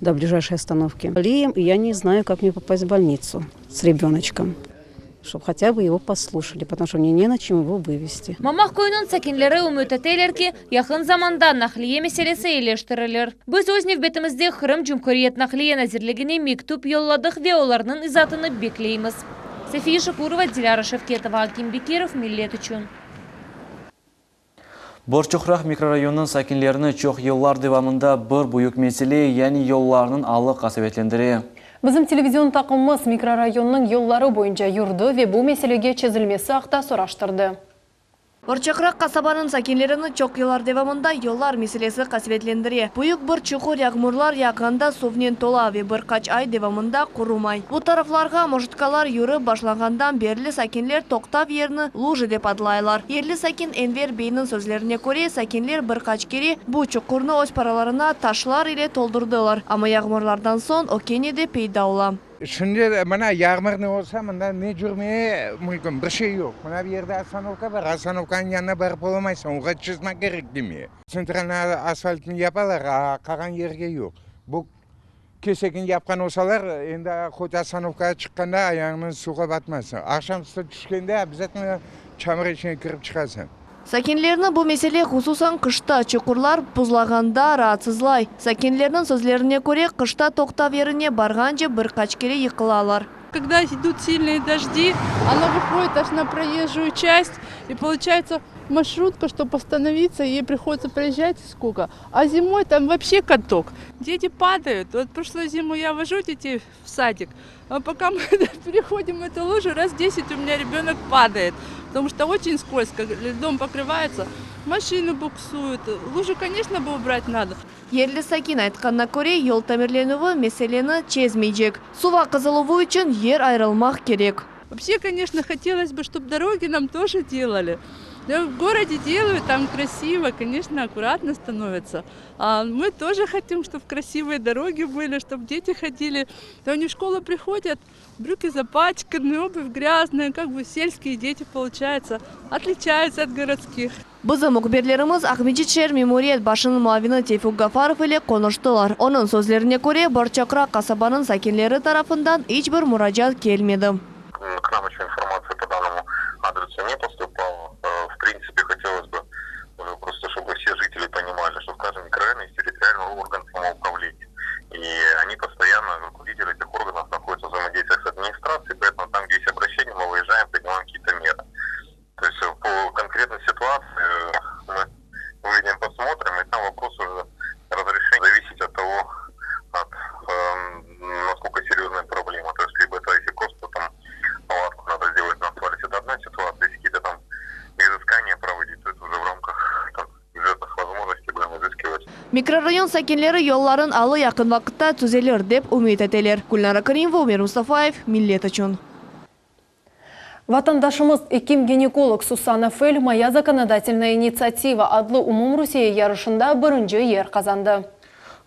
до ближайшей остановки. Болеем, и я не знаю, как мне попасть в больницу с ребеночком чтобы хотя бы его послушали, потому что мне не на чем его вывести. Mamaq köyüniñ sakinleri ümüt eteler ki, yaqın zamanda naqliye meselesi eyileştirilir. Biz öz nevbetimizde Qırım Cumhuriyet Naqliye Nazirligine mektüp yolladıq ve olarnıñ izaatını bekleymiz. Safiye Şakurova, Dilâra Şevketova, Akim Bekirov, Millet içün. Borçoqraq mikrorayonınıñ sakinlerini çoq yıllar devamında bir büyük mesele, yani yollarnıñ alı qasevetlendire. Bizim televizion taqımımız mikrorayonnıñ yolları boyunca yürdi ve bu meselege çezilmesi aqta soraştırdı. Borçoqraq qasabanıñ sakinlerini çoq yıllar devamında yollar meselesi qasevetlendire. Büyük bir çuqur yağmurlar yağğanda suvnen tola ve bir qaç ay devamında qurumay. Bu taraflarğa marşrutkalar yürip başlağandan berli sakinler toqtav yerini luja dep adlaylar. Yerli sakin Enver beyniñ sözlerine köre, sakinler bir qaç kere bu çuqurnı öz paralarına taşlar ile toldurdılar, amma yağmurlardan soñ o kene de peyda ola. Şimdi mına yağmur ne olsa, mında ne cürmeye mümkün, bir şey yoq. Mına bu yerde ostanovka bar, ostanovkanıñ yanına barıp olamaysıñ, oğa çızma kerek deme. Tsentralnıy asfaltnı yapalar, a qalğan yerge yoq. Bu kesekin yapqan olsalar, endi hot ostanovkağa çıqqanda ayağıñnı suvğa batmazsıñ. Aqşam üstü tüşkende obязательно çamur içine kirip çıqasıñ. Sakinlerni bu mesele hususan qışta, çuqurlar buzlağanda raatsızlay. Sakinlerniñ sözlerine köre, qışta toqtav yerine barğance bir qaç kere yıqılalar. Когда идут сильные дожди, она выходит аж на проезжую часть, и получается маршрутка, чтобы остановиться, ей приходится проезжать сколько. А зимой там вообще каток. Дети падают. Вот прошлую зиму я вожу детей в садик, а пока мы переходим эту лужу, раз 10 у меня ребенок падает, потому что очень скользко, льдом покрывается, машины буксуют. Лужу, конечно, бы убрать надо. Yerli sakin aytqanına köre, yol tamirlenüvi meseleni çezmeycek. Suv aqızıluvı içün yer ayırılmaq kerek. Вообще, конечно, хотелось бы, чтобы дороги нам тоже делали. Да, в городе делают, там красиво, конечно, аккуратно становится. А мы тоже хотим, чтобы красивые дороги были, чтобы дети ходили. То они в школу приходят, брюки запачканы, обувь грязная, как бы сельские дети, получается, отличаются от городских. Bizim mühbirlerimiz Aqmescit şeer memuriyet başınıñ muavini Tevfik Gafarov ile qonuştılar. Onıñ sözlerine köre, Borçoqraq qasabanıñ sakinleri tarafından iç bir muracaat kelmedi. К нам еще информация по данному адресу не поступала. В принципе, хотелось бы уже просто, чтобы все жители понимали, что в каждом микрорайоне есть территориальный орган самоуправления. И они постоянно, руководители этих органов находятся в взаимодействии с администрацией, поэтому там, где есть обращение, мы выезжаем, принимаем какие-то меры. То есть по конкретной ситуации мы выйдем, посмотрим, и там вопрос уже разрешения зависит от того, от э, насколько серьезная проблема. То есть либо это если просто там латку надо сделать на асфальте, это одна ситуация, если какие-то там изыскания проводить, то это уже в рамках там, бюджетных возможностей будем изыскивать. Mikrorayon sakinleri yollarnıñ alı yaqın vaqıtta tüzelir dep ümüt eteler. Gülnara Karimova, Umer Mustafayev, Millet içün. Vatandaşımız ekim-ginekolog Susanna Fel «Моя законодательная инициатива» adlı umumrusiye yarışında birinci yer qazandı.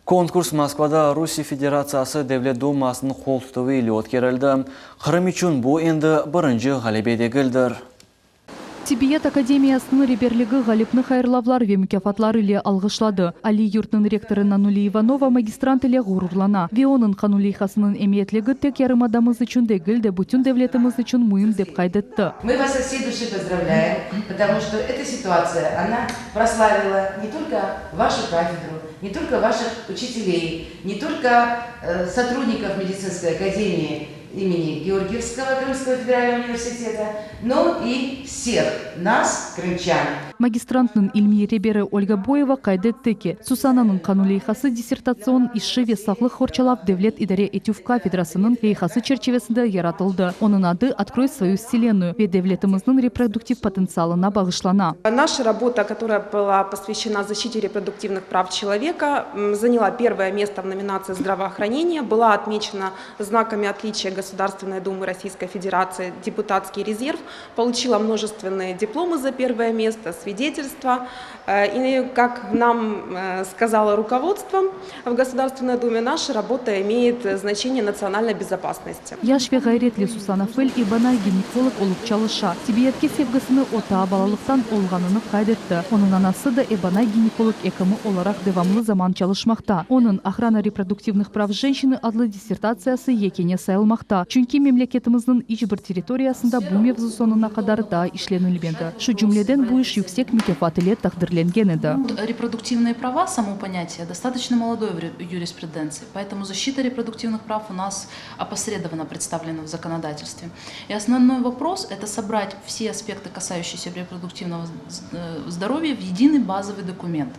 Konkurs Moskvada Rusiye Federatsiyası Devlet Dumasınıñ qol tutuvı ile ötkerildi. Qırım içün bu endi birinci ğalebe degildir. Tibbiyet akademiyasınıñ reberligi ğalipni hayırlavlar ve mukâfatlar ile alğışladı. Aliy yurtnıñ rektorı Nanuli İvanova magistrant ile ğururlana ve onıñ qanun leyhasınıñ emiyetligi tek yarımadamız içün degil de, bütün devletimiz içün müim dep qayd etti. Мы вас от всей души поздравляем, потому что эта ситуация, она прославила не только вашу кафедру, не только ваших учителей, не только э, сотрудников медицинской академии имени Георгиевского Крымского федерального университета, но и всех нас, крымчан. Magistrantnıñ ilmiy reberi Olga Boyeva qayd etti ki, Susananıñ qanun leyhası dissertatsion işi ve sağlıq qorçalav devlet idare etüv kafedrasınıñ leyhası çerçivesinde yaratıldı. Onıñ adı Otkroy svoyu vselennuyu ve devletimizniñ reproduktiv potentsialına bağışlana. Naşa rabota, kotoraya была posvyaşçena zaşçite reproduktivnıh prav çeloveka, zaняла pervoye mesto v nominatsii Zdravoohranenie, была otmeçena znakami otliçiya Gosudarstvennoy Dumı Rossiyskoy Federatsii Deputatskiy rezerv, Получила множественные дипломы за первое место, свидетельства. И, как нам сказало руководство в Государственной Думе, наша работа имеет значение национальной безопасности. Yaş ve ğayretli Susana Fel ebanay-ginekolog olıp çalışa. Tibbiyetke sevgisini o taa balalıqtan olğanını qayd etti. Onıñ anası da ebanay-ginekolog ekimi olaraq devamlı zaman çalışmaqta. Onıñ Ohrana reproduktivnıh prav jenşçiny adlı dissertatsiyası yekâne sayılmaqta, çünki memleketimizniñ iç bir territoriyasında bu mevzu soñuna qadar daa işlenilmedi. Şu cümleden bu iş yüksek mukâfat ile taqdirlengen edi. Reproduktivnıye prava, samo ponâtiye, dostatoçno molodoye v yurisprudentsii, poetomu zaşçita reproduktivnıh prav u nas oposredovanno predstavlena v zakonodatelstve. I osnovnoy vopros, eto sobrat vse aspekty, kasayuşçiyesâ reproduktivnogo zdorovya v edinıy bazovıy dokument.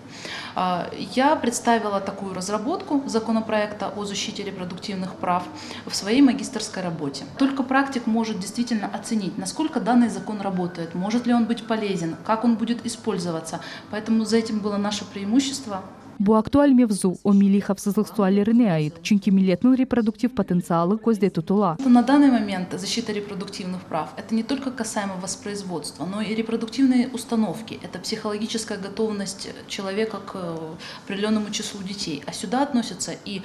Я представила такую разработку законопроекта о защите репродуктивных прав в своей магистерской работе. Только практик может действительно оценить, насколько данный закон работает, может ли он быть полезен, как он будет использоваться. Поэтому за этим было наше преимущество. Bu aktual mevzu, o milliy havfsızlıq suallerine ait, çünki milletniñ reproduktiv potentsialı közde tutula. На данный момент защита репродуктивных прав, это не только касаемо воспроизводства, но и репродуктивные установки, это психологическая готовность человека к определенному числу детей. А сюда относятся и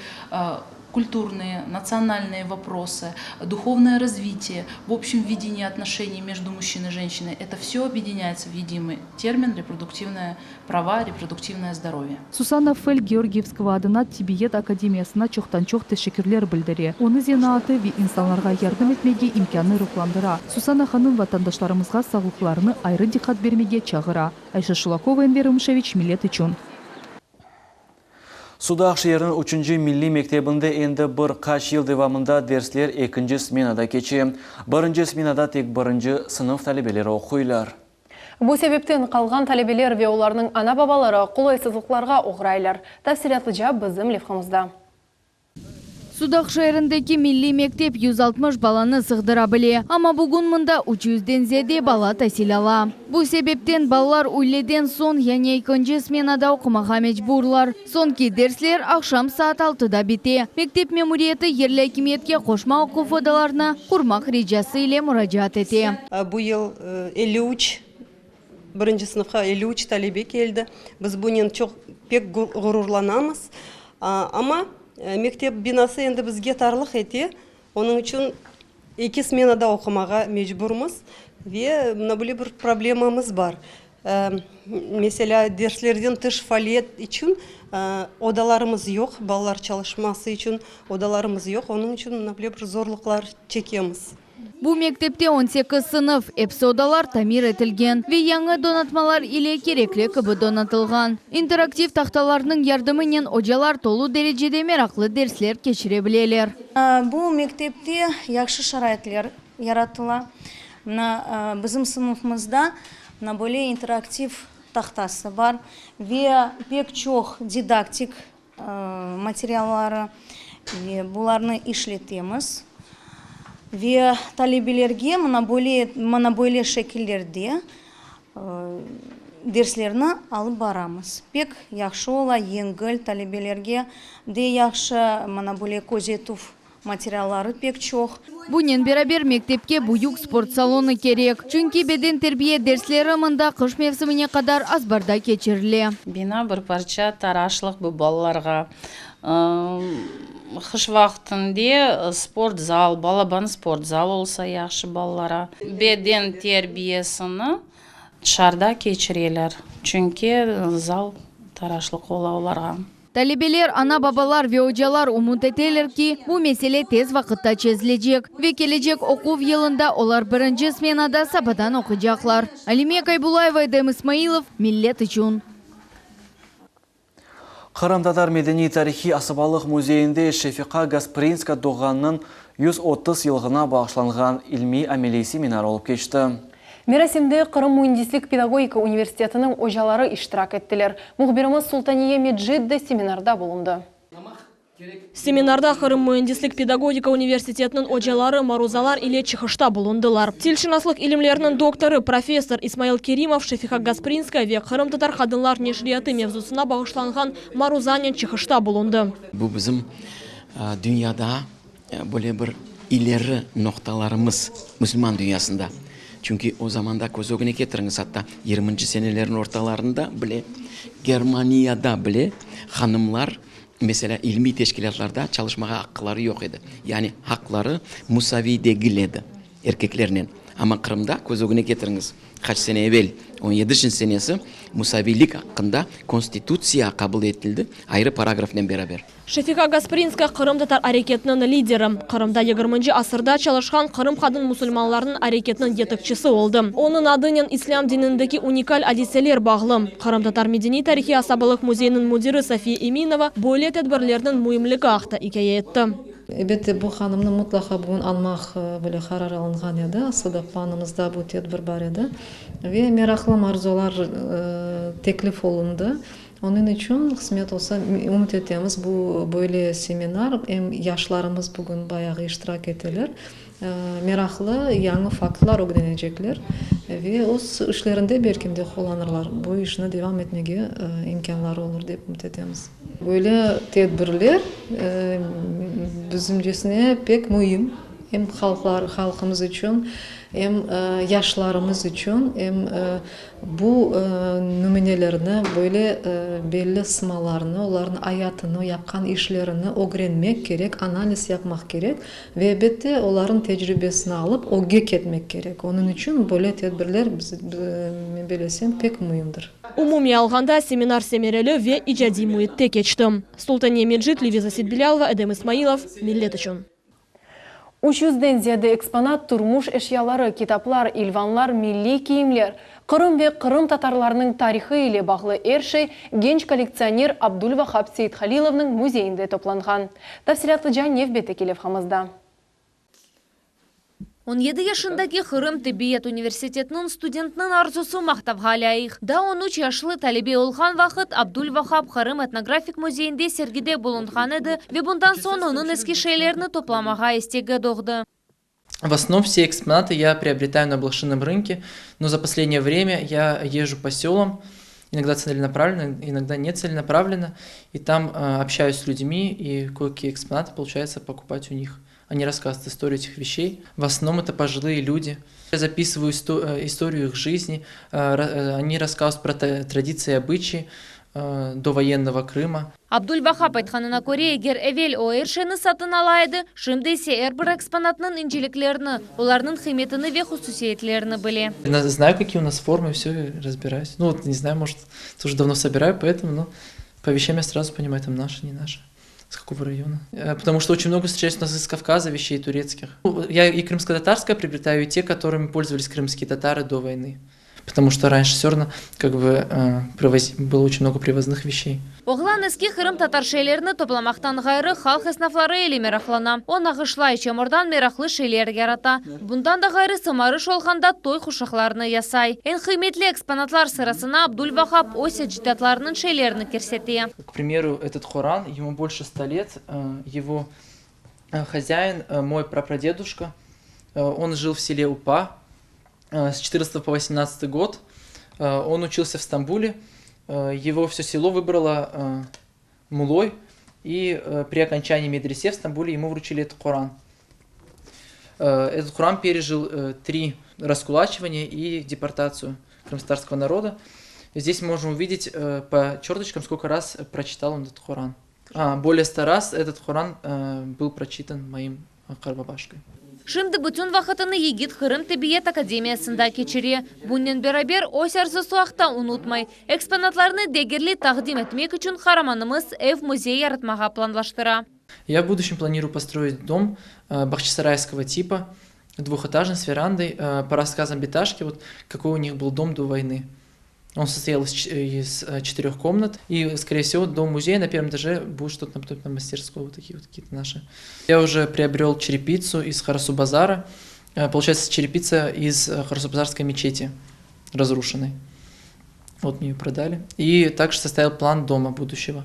культурные, национальные вопросы, духовное развитие, в общем видение отношений между мужчиной и женщиной. Это все объединяется в единый термин репродуктивные права, репродуктивное здоровье. Susanna Fell Georgiyevskogo adına tibbiyet akademiyasına çoqtan-çoq teşekkürler bildire. Onı zenaatı ve insanlarğa yardım etmege imkânı ruhlandıra. Susanna hanım vatandaşlarımızğa sağlıqlarına ayrı diqqat bermege çağıra. Ayşe Şulakova, Enver Umşeviç, Millet içün. Sudaq şeeriniñ üçünci milliy mektebinde endi bir qaç yıl devamında dersler ekinci smenada keçe. Birinci smenada tek birinci sınıf talebeleri oquylar. Bu sebepten qalğan talebeler ve olarnıñ ana-babaları qolaysızlıqlarğa oğraylar. Tafsilâtlıca bizim levhamızda. Sudaq şeerindeki milliy mektep 160 balanı sığdıra bile, amma bugün mında üç yüzden ziyade bala tasil ala. Bu sebepten balalar üyleden soñ, yani ekinci smenada oqumağa mecburlar. Soñki dersler aqşam saat altıda bite. Mektep memuriyeti yerli akimiyetke qoşma oquv odalarını qurmaq ricası ile muracaat ete. Bu yıl 53, birinci sınıfqa 53 talebe keldi. Biz bunen çoq pek ğururlanamız. Amma mektep binası endi bizge tarlıq ete, onıñ içün eki smenada oqumağa mecburmız ve mına böyle bir problemamız bar. Meselâ, derslerden tış faaliyet içün odalarımız yoq, balalar çalışması içün odalarımız yoq, onıñ içün mına böyle bir zorluqlar çekemiz. Bu mektepte on sekiz sınıf, episi odalar tamir etilgen ve yañı donatmalar ile kerekli kibi donatılğan. İnteraktiv tahtalarnıñ yardımınen ocalar tolu derecede meraqlı dersler keçire bileler. Bu mektepte yahşı şaraitler yaratıla. Mına, bizim sınıfımızda mına böyle interaktiv tahtası bar ve pek çoq didaktik materialları ve bularnı işletemiz. Ve talebelerge mına böyle, mına böyle şekillerde derslerni alıp baramız. Pek yahşı ola, yengil, talebelerge de yahşı, mına böyle közetüv Materialları pek çoq. Bunen beraber mektepke büyük sport salonı kerek, çünki beden terbiye dersleri mında qış mevsimine qadar azbarda keçirile. Bina bir parça taraşlıq bu balalarğa. Qış vaqtında sport zal, balaban sport zal olsa yahşı balalara. Beden terbiyesini tışarıda keçireler, çünki zal taraşlıq ola olarğa. Talebeler, ana-babalar ve ocalar ümüt eteler ki, bu mesele tez vaqıtta çezilecek ve kelecek oquv yılında olar birinci smenada sabadan oquycaqlar. Alime Kaybulayeva, Edem İsmailov, Millet içün. Qırımtatar medeniy-tarihiy asabalıq müzeyinde Şefiqa Gasprinska doğğanınıñ 130 yılğına bağışlanğan ilmiy-ameliy seminar olıp keçti. Merasimde Qırım müendislik-pedagogika universitetiniñ ocaları iştirak ettiler. Mühbirimiz Sultaniye Mecit de seminarda bulundı. Seminarda Qırım müendislik-pedagogika universitetiniñ ocaları maruzalar ile çıqışta bulundılar. Tilşınaslıq ilimleriniñ doktorı, professor İsmail Kerimov, Şefiqa Gasprinskaya ve qırımtatar qadınlar neşriyatı mevzusına bağışlanğan maruzanen çıqışta bulundı. Bu bizim dünyada böyle bir ileri noqtalarımız, musulman dünyasında. Çünki o zamanda, köz ögüne ketiriñiz, atta yirminci senelerniñ ortalarında bile, Germaniyada bile hanımlar, meselâ, ilmiy teşkilâtlarda çalışmağa aqqıları yoq edi. Yani aqları musaviy degil edi erkeklernen. Amma Qırımda, köz ögüne ketiriñiz, qaç sene evel, on yedinci senesi, musaviylik aqqında Konstitutsiya qabul etildi, ayrı paragrafnen beraber. Şefiqa Gasprinskaya qırımtatar areketiniñ lideri, Qırımda yigirminci asırda çalışqan Qırım qadın musulmanlarınıñ areketiniñ yetekçisi oldı. Onıñ adınen islâm dinindeki unikal adiseler bağlı. Qırımtatar medeniy-tarihiy asabalıq müzeyiniñ müdiri Safiye Eminova böyle tedbirlerniñ müimligi aqta ikâye etti. Elbette, bu hanımnı mutlaqa bugün añmaq böyle qarar alınğan edi. Aslında planımızda bu tedbir bar edi ve meraqlı marzular teklif olundı. Onıñ içün, qısmet olsa, ümüt etemiz, bu böyle seminar, em yaşlarımız bugün bayağı iştirak eteler, meraqlı yañı faktlar ögrenecekler ve öz işlerinde belkim de qullanırlar, bu işni devam etmege imkânları olur, dep ümüt etemiz. Böyle tedbirler, bizimcesine, pek müim. Em halqlar, halqımız içün, em yaşlarımız içün, em bu nümünelerni, böyle belli sımalarnı, olarnıñ ayatını, yapqan işlerini ögrenmek kerek, analiz yapmaq kerek ve, elbette, olarnıñ tecribesini alıp, ögge ketmek kerek. Onıñ içün böyle tedbirler, men bellesem, pek müimdir. Umumiy alğanda, seminar semereli ve icadiy müitte keçti. Sultaniye Mecit, Leviza Setbilâlova, Edem İsmailov, Millet içün. Üç yüzden ziyade eksponat, turmuş eşyaları, kitaplar, ilvanlar, milliy kiyimler, Qırım ve qırımtatarlarnıñ tarihı ile bağlı er şey genç kollektsioner Abdulvahap Seythalilovnıñ müzeyinde toplanğan. Tafsilâtlıca nevbetteki levhamızda. 17 yaşındaki Qırım tibbiyet universitetiniñ studentiniñ arzusı maqtavğa lâyıq. Daa on üç yaşlı talebe olğan vaqıt Abdulvahap Qırım etnografik müzeyinde sergide bulunğan edi ve bundan soñ onıñ eski şeylerni toplamağa istegi doğdı. В основном все экспонаты я приобретаю на блошином рынке, но за последнее время я езжу по селам, иногда целенаправленно, иногда не целенаправленно, и там общаюсь с людьми, и кое-какие экспонаты получается покупать у них. Они рассказывают историю этих вещей. В основном это пожилые люди. Я записываю историю их жизни, они рассказывают про традиции и обычаи довоенного Крыма. Abdulvahap aytqanına köre, eger evel o er şeyni satın ala edi, şimdi ise er bir eksponatnıñ inceliklerini, olarnıñ qıymetini ve hususiyetlerini bile. Знаю, какие у нас формы, все разбираюсь. Ну, вот не знаю, может, тоже давно собираю, поэтому, но по вещам я сразу понимаю, там наши, не наши, с какого района. Потому что очень много встречается у нас из Кавказа вещей турецких. Я и крымско-татарское приобретаю, и те, которыми пользовались крымские татары до войны. Потому что раньше все равно как бы было очень много привозных вещей. Oğlan eski qırımtatar şeylerini toplamaqtan ğayrı, halq esnafları ile meraqlana. O, nağışlay, çamurdan meraqlı şeyler yarata. Bundan da ğayrı, sımarış olğanda toy quşaqlarını yasay. Eñ qıymetli eksponatlar sırasına Abdulvahap öz ecdatlarınıñ şeylerini kirsete. К примеру, этот Коран, ему больше ста лет, его хозяин, мой прапрадедушка, он жил в селе Упа с четырнадцатого по восемнадцатый год, он учился в Стамбуле, его все село выбрало мулой, и при окончании медресе в Стамбуле ему вручили этот Коран. Этот Коран пережил три раскулачивания и депортацию крымскотатарского народа. Здесь можно увидеть по черточкам, сколько раз прочитал он этот Коран. Более 100 раз этот Коран был прочитан моим qartbabaşkой. Şimdi bütün vaqıtını yigit Qırım tibbiyet akademiyasında keçire. Bunen beraber öz arzusı aqta unutmay. Eksponatlarnı degerli taqdim etmek içün qaramanımız ev-müzey yaratmağa planlaştıra. Я в будущем планирую построить дом бахчисарайского типа, двухэтажный, с верандой, по рассказам Биташки, вот какой у них был дом до войны. Он состоял из из четырех комнат. И, скорее всего, дом-музей на первом этаже будет что-то наподобие мастерского, вот такие вот какие-то наши. Я уже приобрел черепицу из Карасу-Базара. Получается, черепица из Карасубазарской мечети разрушенной. Вот мне ее продали. И также составил план дома будущего.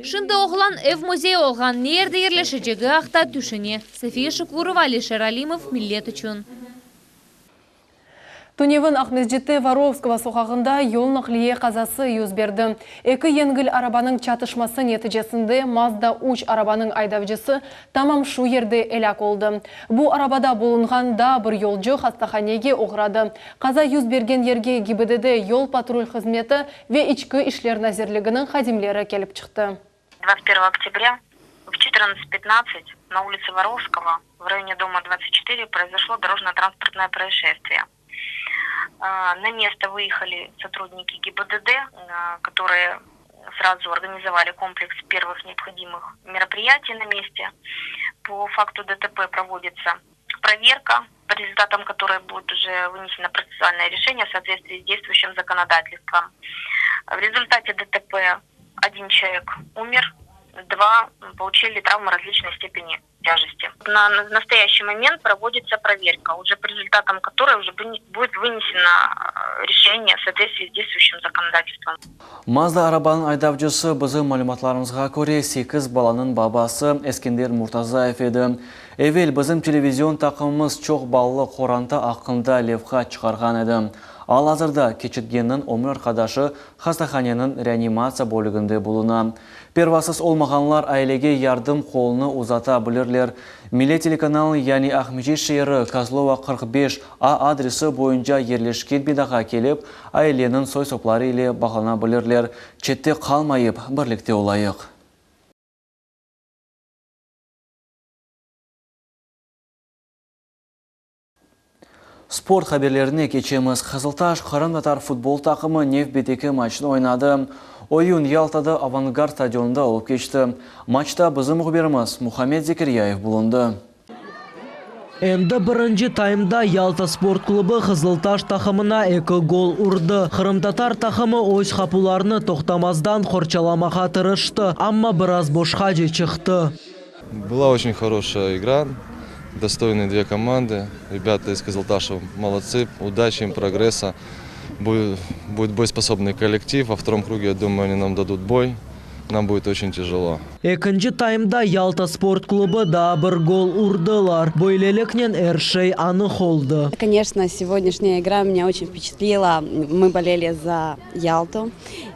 Şimdi oğlan ev müzeyi olğan ne yerde yerleşecegi aqta tüşüne. Safiye Şukurova, Alişer Alimov, Millet içün. Tünevin Aqmescitte Vorovskogo soqağında yol naqliye qazası yüz berdi. Eki yengil arabanıñ çatışması neticesinde Mazda üç arabanıñ aydavcısı tamam şu yerde elâk oldı. Bu arabada bulunğan daa bir yolcu hastahanege oğradı. Qaza yüz bergen yerge GİBDD, yol patrul hızmeti ve İçki işler nazirliginiñ hadimleri kelip çıqtı. 21 октября в 14:15 на улице Воровского в районе дома 24 произошло дорожно-транспортное происшествие. На место выехали сотрудники ГИБДД, которые сразу организовали комплекс первых необходимых мероприятий на месте. По факту ДТП проводится проверка, по результатам которой будет уже вынесено процессуальное решение в соответствии с действующим законодательством. В результате ДТП один человек умер, два получили травмы различной степени тяжести. На настоящий момент проводится проверка, уже по результатам которой уже будет вынесено решение в соответствии с действующим законодательством. Mazda arabanıñ aydavcısı, bizim malümatlarımızğa köre, sekiz balanıñ babası Eskender Murtazayev edi. Evel bizim televizion taqımımız çoq balalı qoranta aqqında levha çıqarğan edi. Al-azırda keçitgenniñ ömür arqadaşı hastahaneniñ reanimatsiya bölüginde buluna. Pervasız olmağanlar ailege yardım qolunı uzata bilirler. Millet telekanalınıñ yani Aqmescit şeeri, Kozlova, 45, A adresi boyunca yerleşken binağa kelip, aileniñ soy-sopları ile bağlana bilirler. Çette qalmayıp, birlikte olayıq. Sport haberlerine keçemiz. Qızıltaş qırımtatar futbol taqımı nevbetteki maçnı oynadı. Oyun Yaltada Avangard stadionında olıp keçti. Maçta bizim mühbirimiz Muhammed Zekiryayev bulundı. Endi birinci taymda Yalta sport klubı Qızıltaş taqımına eki gol urdı. Qırımtatar taqımı öz qapularını toqtamazdan qorçalamağa tırıştı, amma biraz boşqace çıqtı. Была очень хорошая игра, достойные две команды. Ребята из Кызылташа молодцы, удачи им, прогресса. Будет, будет боеспособный коллектив. Во втором круге, я думаю, они нам дадут бой. Нам будет очень тяжело. Ekinci taymda Yalta sport klubı daa bir gol urdılar. Böyleliknen er şey anıq oldı. Конечно, сегодняшняя игра меня очень впечатлила. Мы болели за Ялту.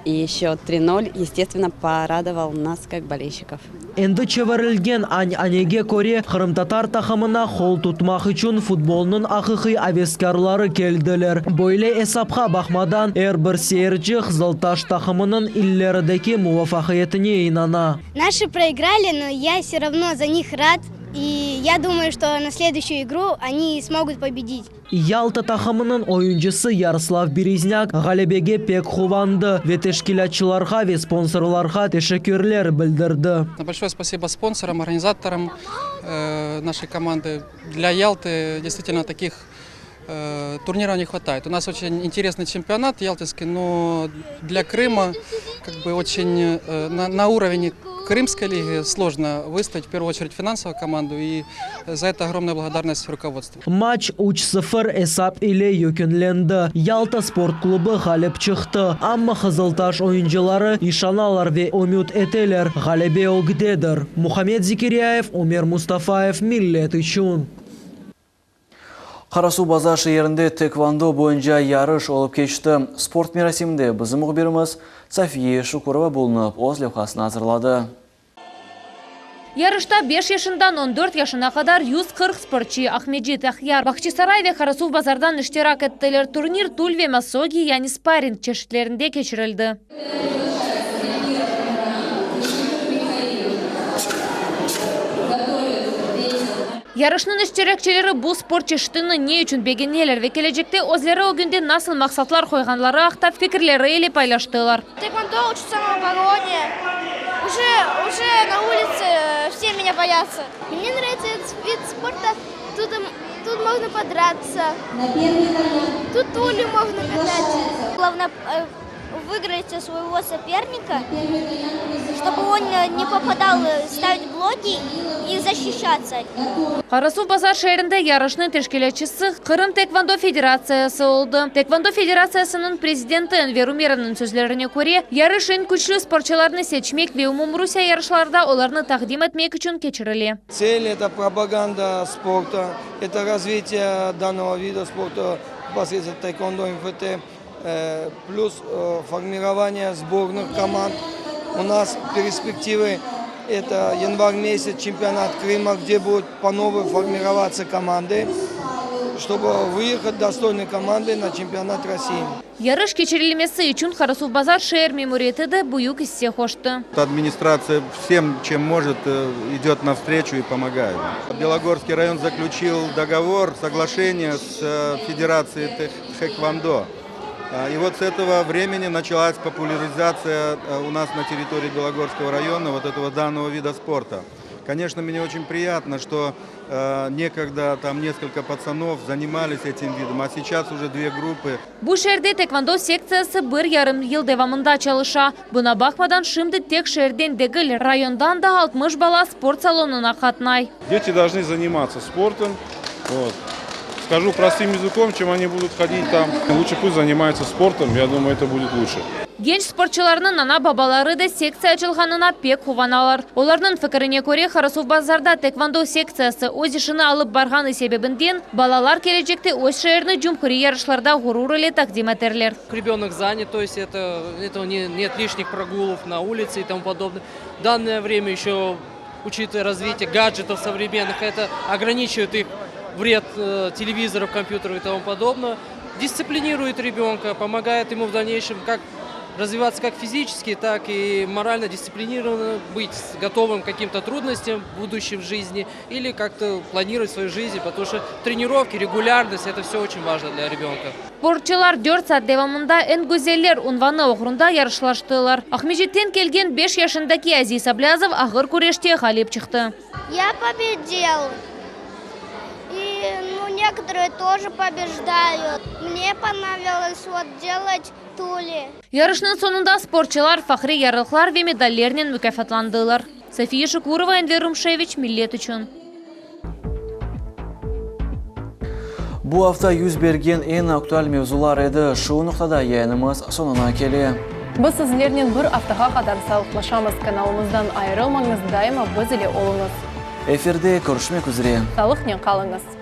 И счет 3-0, естественно, порадовал нас как болельщиков. Endi çevirilgen ananege köre, qırımtatar taqımına qol tutmaq içün futbolnıñ aqiqiy aveskârları keldiler. Böyle esapqa baqmadan, er bir seyirci Qızıltaş taqımınıñ ilerideki muvafaqiyetine inana. Наши проиграли, но я все равно за них рад. И я думаю, что на следующую игру они смогут победить. Yalta taqımınıñ oyuncısı Yaroslav Bereznâk ğalebege pek quvandı ve teşkilâtçılarğa ve sponsorlarğa teşekkürler bildirdi. Большое спасибо спонсорам, организаторам нашей команды. Для Ялты действительно таких турниров не хватает. У нас очень интересный чемпионат ялтинский, но для Крыма как бы очень на, на уровень Крымской лиги сложно выставить, в первую очередь, финансовую команду, и за это огромная благодарность руководству. Maç 3-0 esap ile yekünlendi. Yalta sport klubı ğalip çıqtı. Amma Qızıltaş oyuncıları işanalar ve ümüt eteler. Ğalebe ögdedir. Muhammed Zekiryayev, Umer Mustafayev, Millet içün. Qarasuvbazar şeerinde taekvondo boyunca yarış olıp keçti. Sport merasiminde bizim mühbirimiz Safiye Şukurova bulunıp, öz levhasını azırladı. Yarışta 5 yaşından 14 yaşına qadar 140 sportçı Aqmescit, Aqyar, Bağçasaray ve Qarasuvbazardan iştirak ettiler. Turnir tul ve massogi, yani sparring çeşitlerinde keçirildi. Yarışnıñ iştirakçileri bu sport çeşitini ne içün begeneler ve kelecekte özleri ögünde nasıl maqsatlar qoyğanları aqta fikirleri ile paylaştılar. Тэквондо учит самообороне. Уже, уже на улице все меня боятся. Мне нравится этот вид спорта. Тут, тут можно подраться. Тут тулю можно катать. Главное выиграть своего соперника, чтобы он не попадал, ставить блоки. руки и защищаться. Qarasuvbazar şeerinde yarışnıñ teşkilâtçısı Qırım taekvondo federatsiyası oldı. Taekvondo federatsiyasınıñ prezidenti Enver Umerovnıñ sözlerine köre, yarış eñ küçlü sportçılarnı seçmek ve umumrusiye yarışlarda olarnı taqdim etmek içün keçirile. Цель, это пропаганда спорта, это развитие данного вида спорта непосредственно таэквондо МФТ, плюс формирование сборных команд. У нас перспективы это январь месяц, чемпионат Крыма, где будут по новой формироваться команды, чтобы выехать достойной командой на чемпионат России. Yarış keçirilmesi içün Qarasuvbazar şeer memuriyeti de büyük isse qoştı. Администрация всем, чем может, идет навстречу и помогает. Белогорский район заключил договор, соглашение с Федерацией тхэквондо. И вот с этого времени началась популяризация у нас на территории Белогорского района вот этого данного вида спорта. Конечно, мне очень приятно, что некогда там несколько пацанов занимались этим видом, а сейчас уже две группы. Bu şeerde taekvondo sektsiyası bir yarım yıl devamında çalışa. Buña baqmadan şimdi tek şeerden degil, rayondan da 60 bala sport salonına qatnay. Дети должны заниматься спортом. Вот. Скажу простым языком, чем они будут ходить там. Лучше пусть занимаются спортом, я думаю, это будет лучше. Genç sportçılarnıñ ana-babaları da sektsiya açılğanına pek quvanalar. Olarnıñ fikrine köre, Qarasuvbazarda taekvondo sektsiyası öz işini alıp barğanı sebebinden balalar kelecekte öz şeerini cumhuriy yarışlarda ğurur ile taqdim eterler. Ребенок занят, то есть это, это не, нет лишних прогулов на улице и тому подобное. В данное время еще, учитывая развитие гаджетов современных, это ограничивает их вред э, телевизоров, компьютеров и тому подобное. Дисциплинирует ребенка, помогает ему в дальнейшем как развиваться как физически, так и морально дисциплинированно, быть готовым к каким-то трудностям в будущем в жизни или как-то планировать свою жизнь, потому что тренировки, регулярность – это все очень важно для ребенка. Sportçılar 4 saat devamında eñ güzeller unvanı oğrunda yarışlaştılar. Aqmescitten kelgen 5 yaşındaki Aziz Ablâzov ağır küreşte ğalip çıqtı. Я победил. И ну, некоторые тоже побеждают. Мне понравилось вот делать тули. Yarışnıñ soñunda sportçılar fahriy yarlıqlar ve medallernen mukâfatlandılar. Safiye Şukurova, Enver Rumşeviç, Millet içün. Bu afta yüz bergen eñ aktual mevzular edi. Şu noqtada yayınımız soñuna kele. Biz sizlernen bir aftağa qadar sağlıqlaşamız. Kanalımızdan ayırılmañız, daima biz ile oluñız. Efirde körüşmek üzre. Sağlıqnen qalıñız.